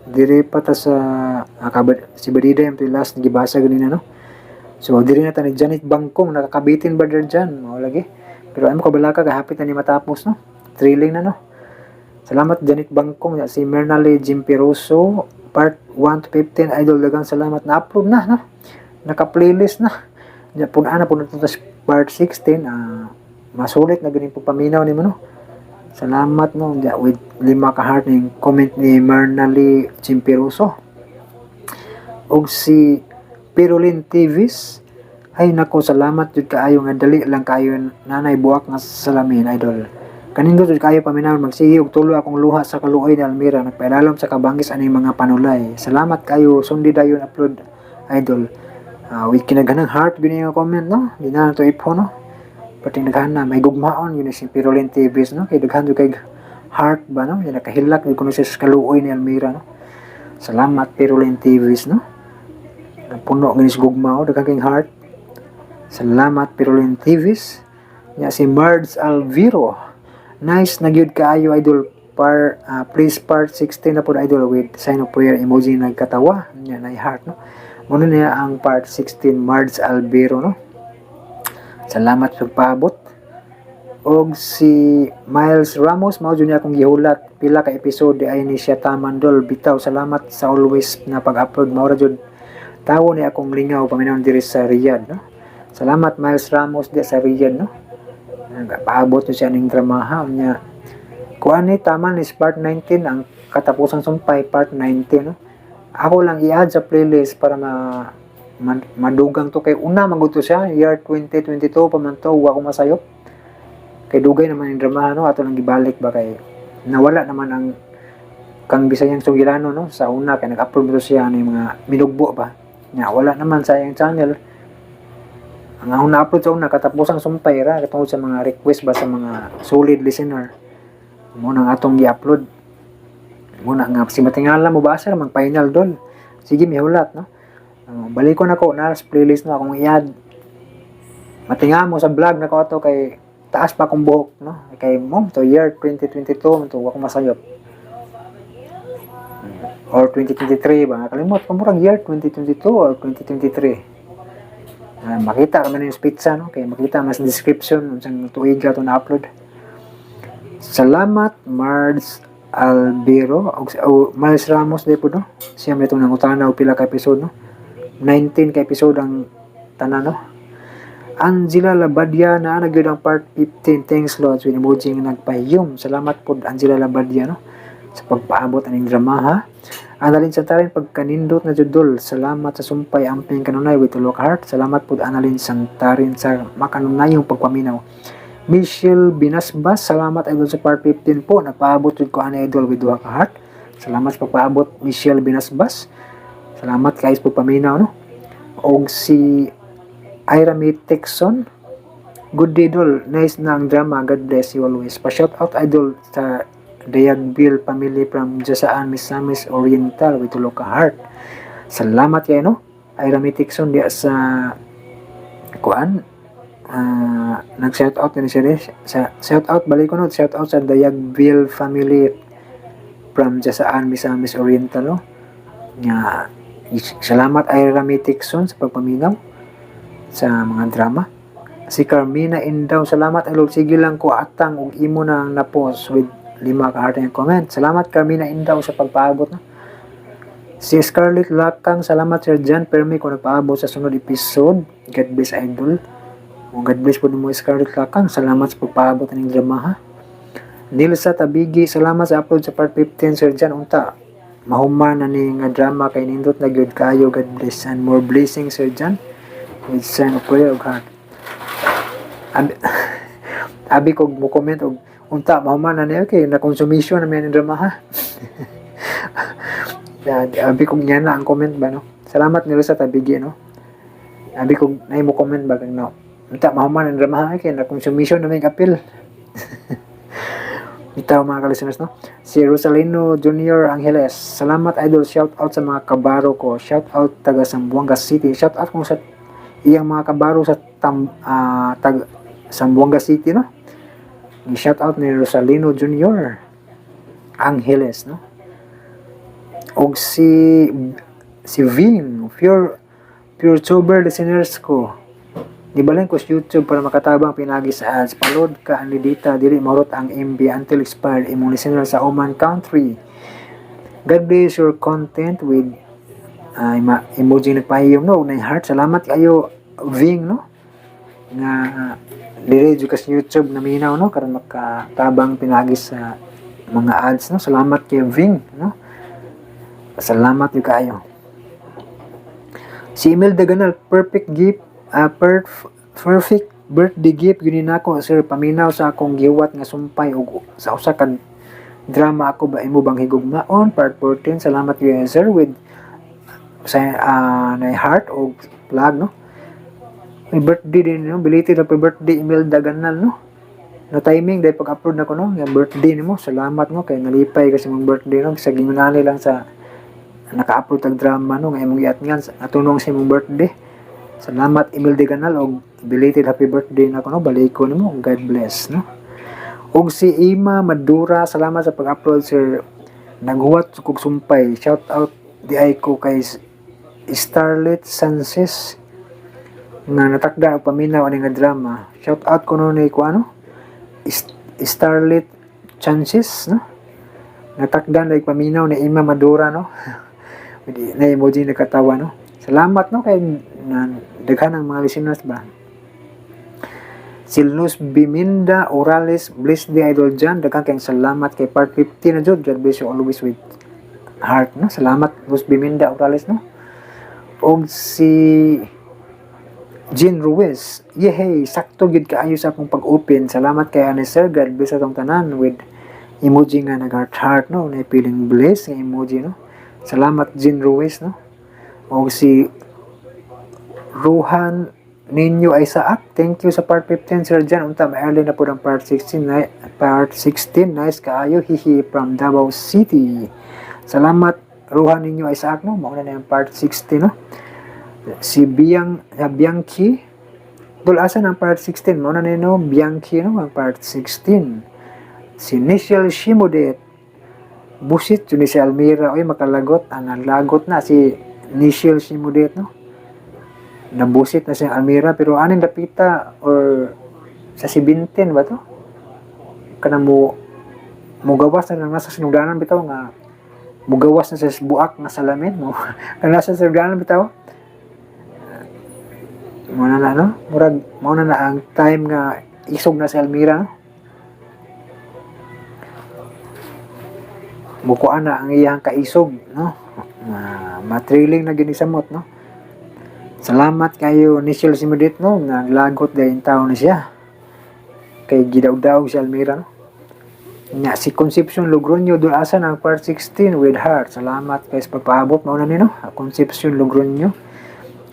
Diri pa ta sa si Badida yung last nga gibasa ganina no. So diri na ta ni Janet Bangkong nakakabitin ba der dyan mao lagi. Pero ay mo kabalaka kahapit na ni matapos no. Thrilling na no. Salamat Janet Bangkong ya si Mernally Jimpiroso part 1 to 15 idol dagang salamat na upload na no. Naka-playlist na. Nya pun-an na pud sa part 16 masulit na ganin pagpaminaw nimo no. Salamat no ya, with 5 ka heart ning comment ni Mernally Jimpiroso. Og si Pirulin TVs ay nako salamat jud kaayo nga dali lang kaayo nanay buwak nga salamin idol. Kanindot jud kaayo paminaw magsige og tulo akong luha sa kaluoy ni Almira nagpailalom sa kabangis aning mga panulay. Salamat kayo sundi dayon upload idol. With kinaghanang heart gyud nga comment no. Di na to ipho no. Pating daghan na may gugmaon gyud ni si Pirulin TVs no kay daghan jud kay heart ba no. Yan nakahilak jud kuno siya sa kaluoy ni Almira no. Salamat Pirulin TVs no. Puno gyud sa gugma oh, daghan kay heart. Salamat Pirulin TVs. Nya si Marge Alviro. Nice na gyud kaayo, idol. Please part 16 na po, idol, with sign of prayer emoji nagkatawa. Nya na heart, no. Muna niya ang part 16, Marge Alviro, no. Salamat sa pagpaabot. Og si Miles Ramos, mao jud niya akong gihulat pila ka episode ay ni siya taman, dol. Bitaw, salamat sa always na pag-upload, mao ra jud tawo ni akong lingaw paminaw diri sa Riyadh, no. Salamat, Miles Ramos, di sa Riyadh, no. Nagapaabot niya siya ning dramaha niya. Kuan ni taman is part 19, ang Katapusang Sumpay part 19, no. Ako lang i-add sa playlist para ma madugang to kay una maguto siya year 2022 pa man to, wa ko masayop kay dugay naman yung drama, no. Ato lang gibalik ba kay nawala naman ang kang Bisayang Sugilano, no, sa una kay nag-upload to siya ng mga minugbo ba nya, wala naman sa iyang channel. Ang akong na-upload sa una, Katapusang Sumpay ra, katungod sa mga request ba sa mga solid listener mo nang atong gi-upload muna nga si matingala mo ba sir mag final dol. Sige, mihulat, no. Balik ko na ko na sa playlist, no, akong i-add. Matinga mo sa vlog na ko ato kay taas pa akong buhok, no, kay mo to year 2022 to, wa ko masayop or 2023 ba, kalimot ko, murag year 2022 or 2023. Makita naman yung pizza, no, kay makita mas description unsang tuig to na upload. Salamat, Mars Albero og o, Miles Ramos di po, no. Siya may itong nangutana og pila ka episode, no. 19 ka episode ang tanan, no. Angela Labadia, na gyud ang part 15, thanks Lord, with emoji nga nagpahiyom. Salamat po, Angela Labadia, no, sa pagpaabot aning drama ha. Annalyn Santarin, pagkanindot na jud. Salamat sa sumpay, amping kanunay, with tulo ka heart. Salamat po, Annalyn Santarin, sa makanunayong pagpaminaw. Michelle Binasbas, salamat, idol, sa part 15 po. Nagpaabot jud ko ani, idol, with duha ka heart. Salamat sa pagpaabot, Michelle Binasbas. Salamat kaayo sa pagpaminaw, no. Og si Ira May Texon, good day, idol. Nice na ang drama. God bless you always. Pa-shout out, idol, sa Dayagbil family from Jasaan, Misamis Oriental, with tulo ka heart. Salamat kay, no. Ira May Texon diya sa kuan, nag-shout out ni siya sa shout out, balik ko, no, shout out sa Dayagbil family from Jasaan, Misamis Oriental, no. Nga salamat, Ira May Texon, sa pagpaminaw sa mga drama. Si Carmina Indaw, salamat, idol, sige lang ko atang og imo na ang na-post, with lima ka heart and comment. Salamat, Carmina Indaw, sa pagpaabot, no. Si Scarlett Lakang, salamat, Sir John Permi, kung nagpaabot sa sunod episode. God bless, idol. O, God bless po mo, Scarlett Lakang. Salamat sa pagpaabot ng drama ha. Nilsa Tabigi, salamat sa upload sa part 15, Sir John. Unta mahuman na ni nga drama kay nindot na gyud kayo. God bless and more blessings, Sir John, with sign of prayer ug heart. Abi ko mo comment og unta mahuman na niya kay na consummation na may drama ha. Ya, abi kong niya na ang comment ba, no. Salamat nila sa Tabigi, no. Abi ko nay mo comment ba kang no. Unta mahuman ang drama ha kay na consummation na may appeal. Itaw mga ka-listeners, no. Si Rosalino Junior Angeles, salamat, idol, shout out sa mga kabaro ko. Shout out taga Zamboanga City. Shout out kung sa iyang mga kabaro sa tag Zamboanga City, no. Shout out ni Rosalino Junior Angeles, no. Og si si Vin, pure pure tuber listeners ko. Gibalhin ko sa YouTube para makatabang pinagi sa ads. Pa-load ka ani data, dili mahurot ang MB until expired, imong listener sa Oman country. God bless your content, with emoji nagpahiyom, no, na heart. Salamat kayo, Ving, no, nga dire jud ka sa YouTube naminaw, no, karon makatabang pinagi sa mga ads, no. Salamat kay Ving, no. Salamat jud kaayo. Si Emil Daganal, perfect gift, perfect birthday gift yun nako, sir, paminaw sa akong giwat nga sumpay ug sa usa ka drama, Ako Ba Imo Bang Higugmaon part 14. Salamat kayo, sir, with sa na heart o flag, no. May birthday din, no, belated happy birthday, Emil Daganal, no, na timing dahil pag-upload na ko, no, nga birthday nimo. Salamat, no, kay nalipay kasi mong birthday, no, sa gingunani lang sa naka-upload tag drama, no, nga imong giatngan atunong sa imong birthday. Salamat, Emil de Ganal, og belated happy birthday nako, no? Baliko nimo, God bless, no? Og si Ima Madura, salamat sa pag-upload, sir. Naghuwat kog sumpay. Shout out di ay ko kay Starlet Sanchez nga natakda og paminaw ani nga drama. Shout out ko no ni ko ano? Starlet Chances, no? Natakda na paminaw ni Ima Madura, no? Na emoji nakatawa, no? Salamat, no, kay na, daghan ang mga listeners ba. Si Luz Biminda Orales, bless the idol John. Daghan kayong salamat kay part 50 na jud. God bless you always with heart, no? Salamat, Luz Biminda Orales, no? Og si Jean Ruiz, yehey, sakto gyud kaayo sa akong pag-open. Salamat kay ani sir. God bless atong tanan with emoji nga nag-heart heart, no? Na feeling blessed nga emoji, no? Salamat, Jean Ruiz, no? Og si Ruhan Ninyo Isaac, thank you sa part 15, Sir John. Unta ma-early na po ang part 16, part 16, nice kaayo, hihi, from Davao City. Salamat, Ruhan Ninyo Isaac, no? Mauna na yung part 16, no? Si Biang Bianchi, dul asa ang part 16? Mauna na yun, no? Bianchi, no? Ang part 16. Si Nichelle Shimodet, busit yun ni si Almira, oy, makalagot, ang lagot na si Nichelle Shimodet, no? Nabusit na si Almira, pero aning dapita or sa 17 ba to? Kana mo mugawas na lang nasa sinugdanan bitaw nga mugawas na sa buak nga salamin mo. Kana nasa sinugdanan bitaw. Mo na na, no? Murag mao na na ang time nga isog na si Almira, no? Mukuan na ang iyang kaisog, no? Matriling na gini samot, no? Salamat kayo Nichelle Simudit, no? Naglagot dahil taon ni siya. Kay gidaog-daog si Almira, no? Nya si Concepcion Logroño, dul asa ng part 16 with heart. Salamat kay sa pagpaabot mao na ni, no? Concepcion Logroño.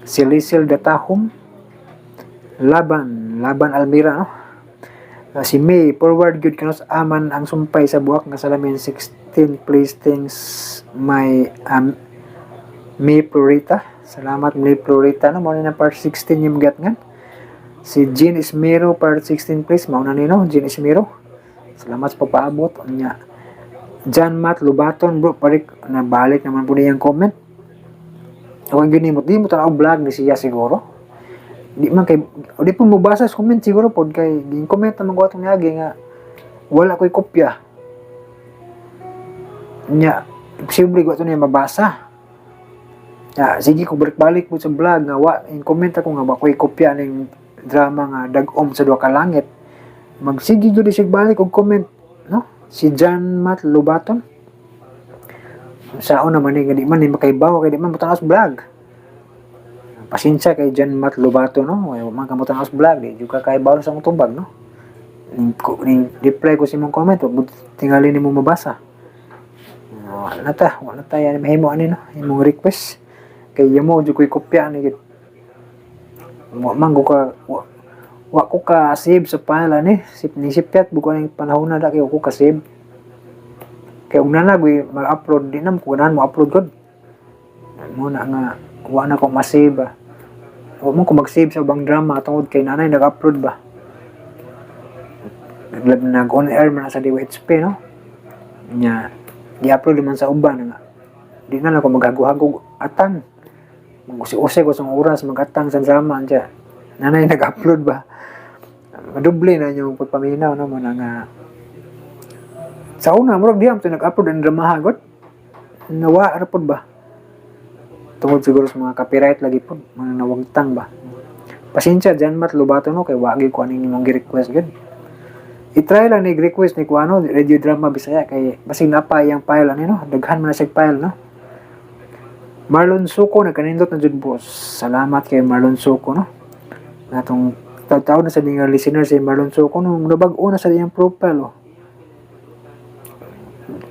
Si Lizel Datahum, laban, laban Almira, no? Si May, forward good kanos aman ang sumpay sa buhak nga salamin 16, please, thanks my May Florita. Salamat, May Florita, no? Mao na part 16 yung gat nga. Si Jean Ismero, part 16 please. Mao na ni, no? Jean Ismero. Salamat sa pagpaabot. Unya. John Matt Lubaton, bro, parik nabalik naman po niyang comment. Huwag yun mo, di mo tanaw vlog ni siya siguro. Di man kay, o di po mo basa sa comment siguro po, kay ging comment naman ko atong niagi nga wala ko'y kopya. Nya, imposible ko ito niya mabasa. Ya, sige ko balik-balik po sa vlog nga wa in comment ako nga wa ko'y kopya ning drama nga Dag-om sa Duha ka Langit. Magsige jud siya balik og comment, no? Si John Matt Lubaton. Sao naman ni nga di man ni makaibaw kay di man mo vlog. Pasensya kay John Matt Lubaton, no? Wa man ka mo vlog, di jud ka kaibaw sa akong tubag, no? Ning reply ko sa imong comment, wa tingali nimo mabasa. Wala na ta, wala na ta yan mahimo ani, no? Imong request kay yamo jud ko'y kopya ani gid. Wa man ko ka wa ko ka save sa file ani, sip ni sipyat buko ning panahon na da kay wa ko ka save. Kay ug nana goy mag-upload di na mo ganahan mo upload gud. Mo na nga wa na ko ma-save ba. Wa mo ko mag-save sa ubang drama tungod kay nanay nag-upload ba. Nag on air man na sa DYHP, no? Nya gi-upload man sa uban nga. Di na lang ko maghago-hago atang. Magusi-usay ko sa oras magatang sa drama anya. Nanay nag-upload ba. Madoble na yung pagpaminaw, no, mo na nga sa una murag diam to nag-upload ang drama gud. Nawa ra pod ba. Tungod siguro sa mga copyright lagi pod, mga nawagtang ba. Pasensya John Matt Lubato, no, kay wagi ko aning imong gi-request gud. I-try lang ni request ni kuano radio drama Bisaya kay basig napa iyang file ani, no. Daghan man na siya file, no? Marlon Suko, nagkanindot na jud, boss. Salamat kay Marlon Suko, no? Natong taw-taw na sa nga listener si Marlon Suko, no, nabag-o na sa iyang profile, oh.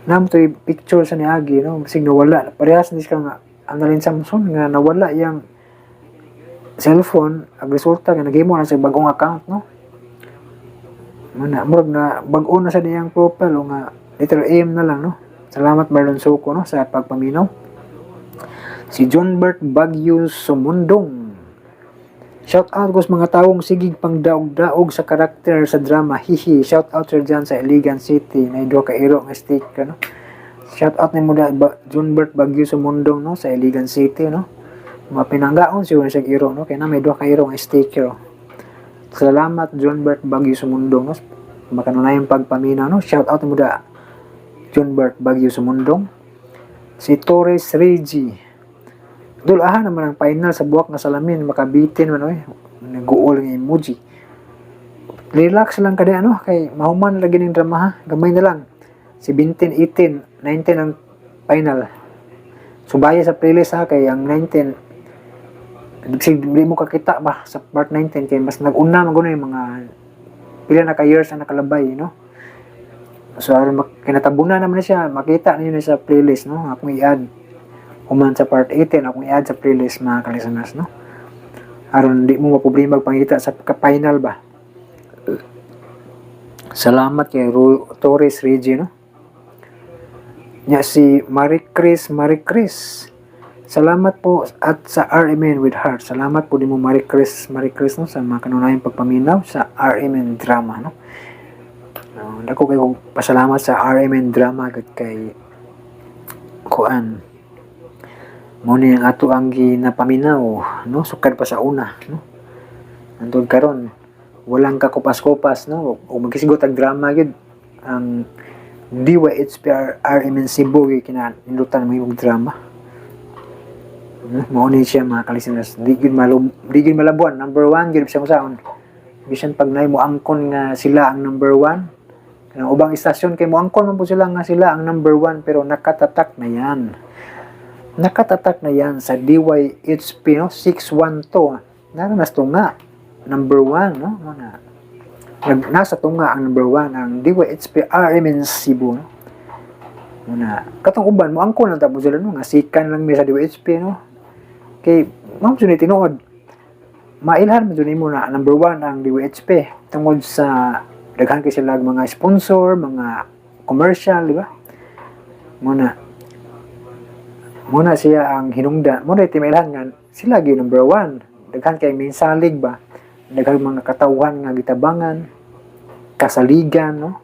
Nam to'y picture sa niagi, no, basig nawala. Parehas ni siya nga Annalyn Samson nga nawala iyang cellphone, ang resulta nga naghimo na sa bagong account, no. Muna, murag na bag-o na sa niyang profile o nga letter M na lang, no. Salamat, Marlon Suko, no, sa pagpaminaw. Si John Bert Bagyo Sumundong. Shout out ko sa mga tawong sigig pang daog-daog sa karakter sa drama. Hihi. Shout out sir John sa Iligan City. Na duha ka iro nga sticker, no. Shout out ni mo da Junbert Bagyo sa Mundong, no, sa Iligan City, no. Mga pinanggaon siguro sa iro, no, kay na may duha ka iro nga sticker. Oh. Salamat, Junbert Bagyo sa Mundong, no. Makanunayang pagpaminaw, no. Shout out ni mo da Junbert Bagyo sa Mundong. Si Torres Reggie. Dul, aha naman ang final sa buwak nga salamin, makabitin man oy. Nag-uol nga emoji. Relax lang kada ano kay mahuman lagi ning drama ha. Gamay na lang. 17, 18, 19 ang final. Subaya sa playlist ha kay ang 19 sig di mo kakita ba sa part 19 kay mas nag-una man gud yung mga pila na ka years ang nakalabay, no? So aron kinatabunan naman na siya, makita ninyo na sa playlist, no? Akong i-add human sa part 18, akong i-add sa playlist, mga kalisanas, no? Aron di mo maproblema pangita sa final ba. Salamat kay Torres Reggie, no? Nya si Marie Chris, Marie Chris. Salamat po at sa RMN with Heart. Salamat po din mo, Marie Chris, Marie Chris, no, sa mga kanunayang pagpaminaw sa RMN drama, no. Dako kay kong pasalamat sa RMN drama gud kay kuan. Mo ni ang ato ang ginapaminaw, no, sukad pa sa una, no. Antod karon walang kakupas-kupas, no. O magkisgot ang drama gyud ang DYHPR RMN Cebu gyud kinanindutan mo yung drama. No, mao ni siya, mga kalisteners. Di gyud malabuan, number one gyud bisan saon. Bisan pag nay mo angkon nga sila ang number one. Kanang ubang istasyon kay mo angkon man po sila nga sila ang number one, pero nakatatak na yan. Nakatatak na yan sa DYHP, no, 612. Naranas tunga number one, no, mo na. Nasa tunga ang number one ang DYHP RMN Cebu, no. Muna katong uban mo angkon lang tapos sila, no, nga sikan lang mi sa DYHP, no. Kay mao jud ni tinuod. Mailhan man jud nimo na number one ang DYHP tungod sa daghan kay sila mga sponsor, mga commercial, di ba? Muna muna siya ang hinungdan. Muna timailhan nga sila gyud number one. Daghan kay minsalig ba? Daghan mga katawhan nga gitabangan, kasaligan, no?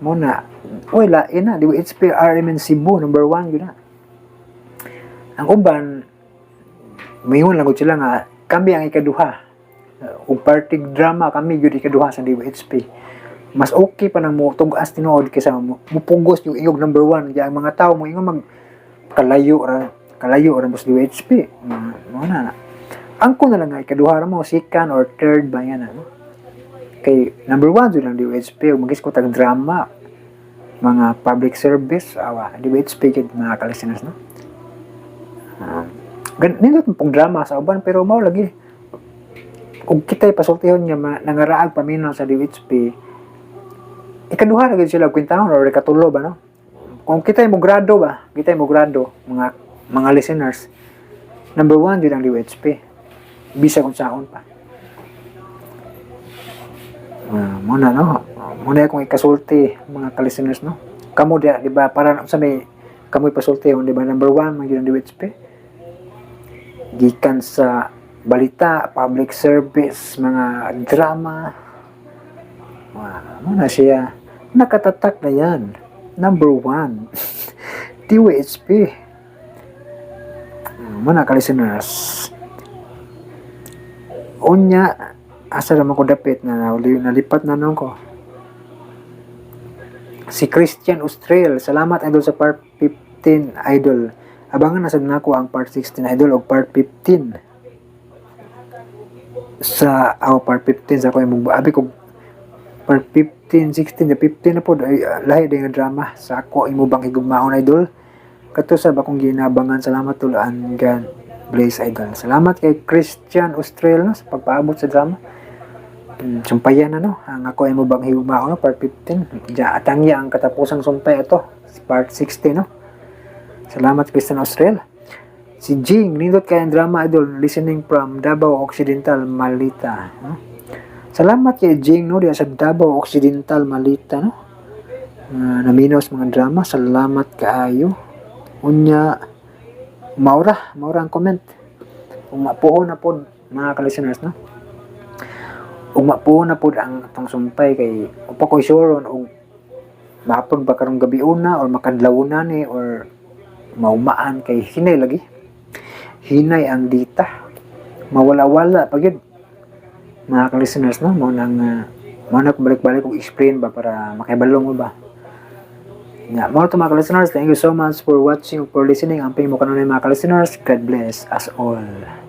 Muna, oy, lain na, DYHP RMN Cebu, number one yun na. Ang uban, mayon lang gud sila nga, kami ang ikaduha. Ug party drama, kami gyud ikaduha sa DYHP. Mas okay pa nang mo tug-as tinuod kaysa mupugos yung iyog number one. Kaya ang mga tao mo ingon mag kalayo ra mo sa DYHP. Mo na na. Angko na lang nga ikaduha ra mo, second or third ba yan, ano? Kay number one jud ang DYHP ug magisko tag drama, mga public service, awa, DYHP gid, mga kalisteners, no. Nindot man pong drama sa uban pero mao lagi kung kita'y pasultihon nga nangaraag paminaw sa DHP, ikaduha na gid sila og kwentahon or ikatulo ba, no? Kung kita'y mo grado ba, kita'y mo grado, mga listeners, number one jud ang DHP bisa kung saon pa. Muna, no, muna akong ikasulti, mga ka-listeners, no. Kamo diya, di ba, para sa may kamoy pasulti, di ba, number one man gyud ang DHP gikan sa balita, public service, mga drama. Wow, muna siya. Nakatatak na yan. Number one. DYHP. Muna ka-listeners. Unya, asa naman ko dapit na nalipat na noon ko. Si Christian Ustrel, salamat idol sa part 15, idol. Abangan na sad nako ang part 16, idol, og part 15 sa aw part 15 sa ko imong abi ko part 15, 16, the 15 na pod ay lahi din nga drama sa ako imo bang higugmaon, idol. Kato sa akong ginabangan. Salamat tulaan, God bless, idol. Salamat kay Christian Ustrel, no, sa pagpaabot sa drama. Sumpayan na, no, ang ako imo bang higugmaon, no, part 15. Diya atangya ang katapusang sumpay ato part 16, no. Salamat, Christian Austrel. Si Jing, nindot kay ang drama, idol, listening from Davao Occidental, Malita, no? Salamat kay Jing, no, diya sa Davao Occidental, Malita, no. Naminaw sa mga drama, salamat kaayo. Unya maura, maura ang comment. Kung mapuho na pod mga ka-listeners, no? Ugma po na pud ang atong sumpay kay upa ko sure og maapod ba karong gabi una or makadlawon ni or maumaan kay hinay lagi. Hinay ang dita. Mawala-wala pag yun. Mga ka-listeners, no? Mao nang mao na ko balik-balik og explain ba para makibalo mo ba. Yeah, mao to, mga ka-listeners. Thank you so much for watching, for listening. Amping mo kanunay, mga ka-listeners. God bless us all.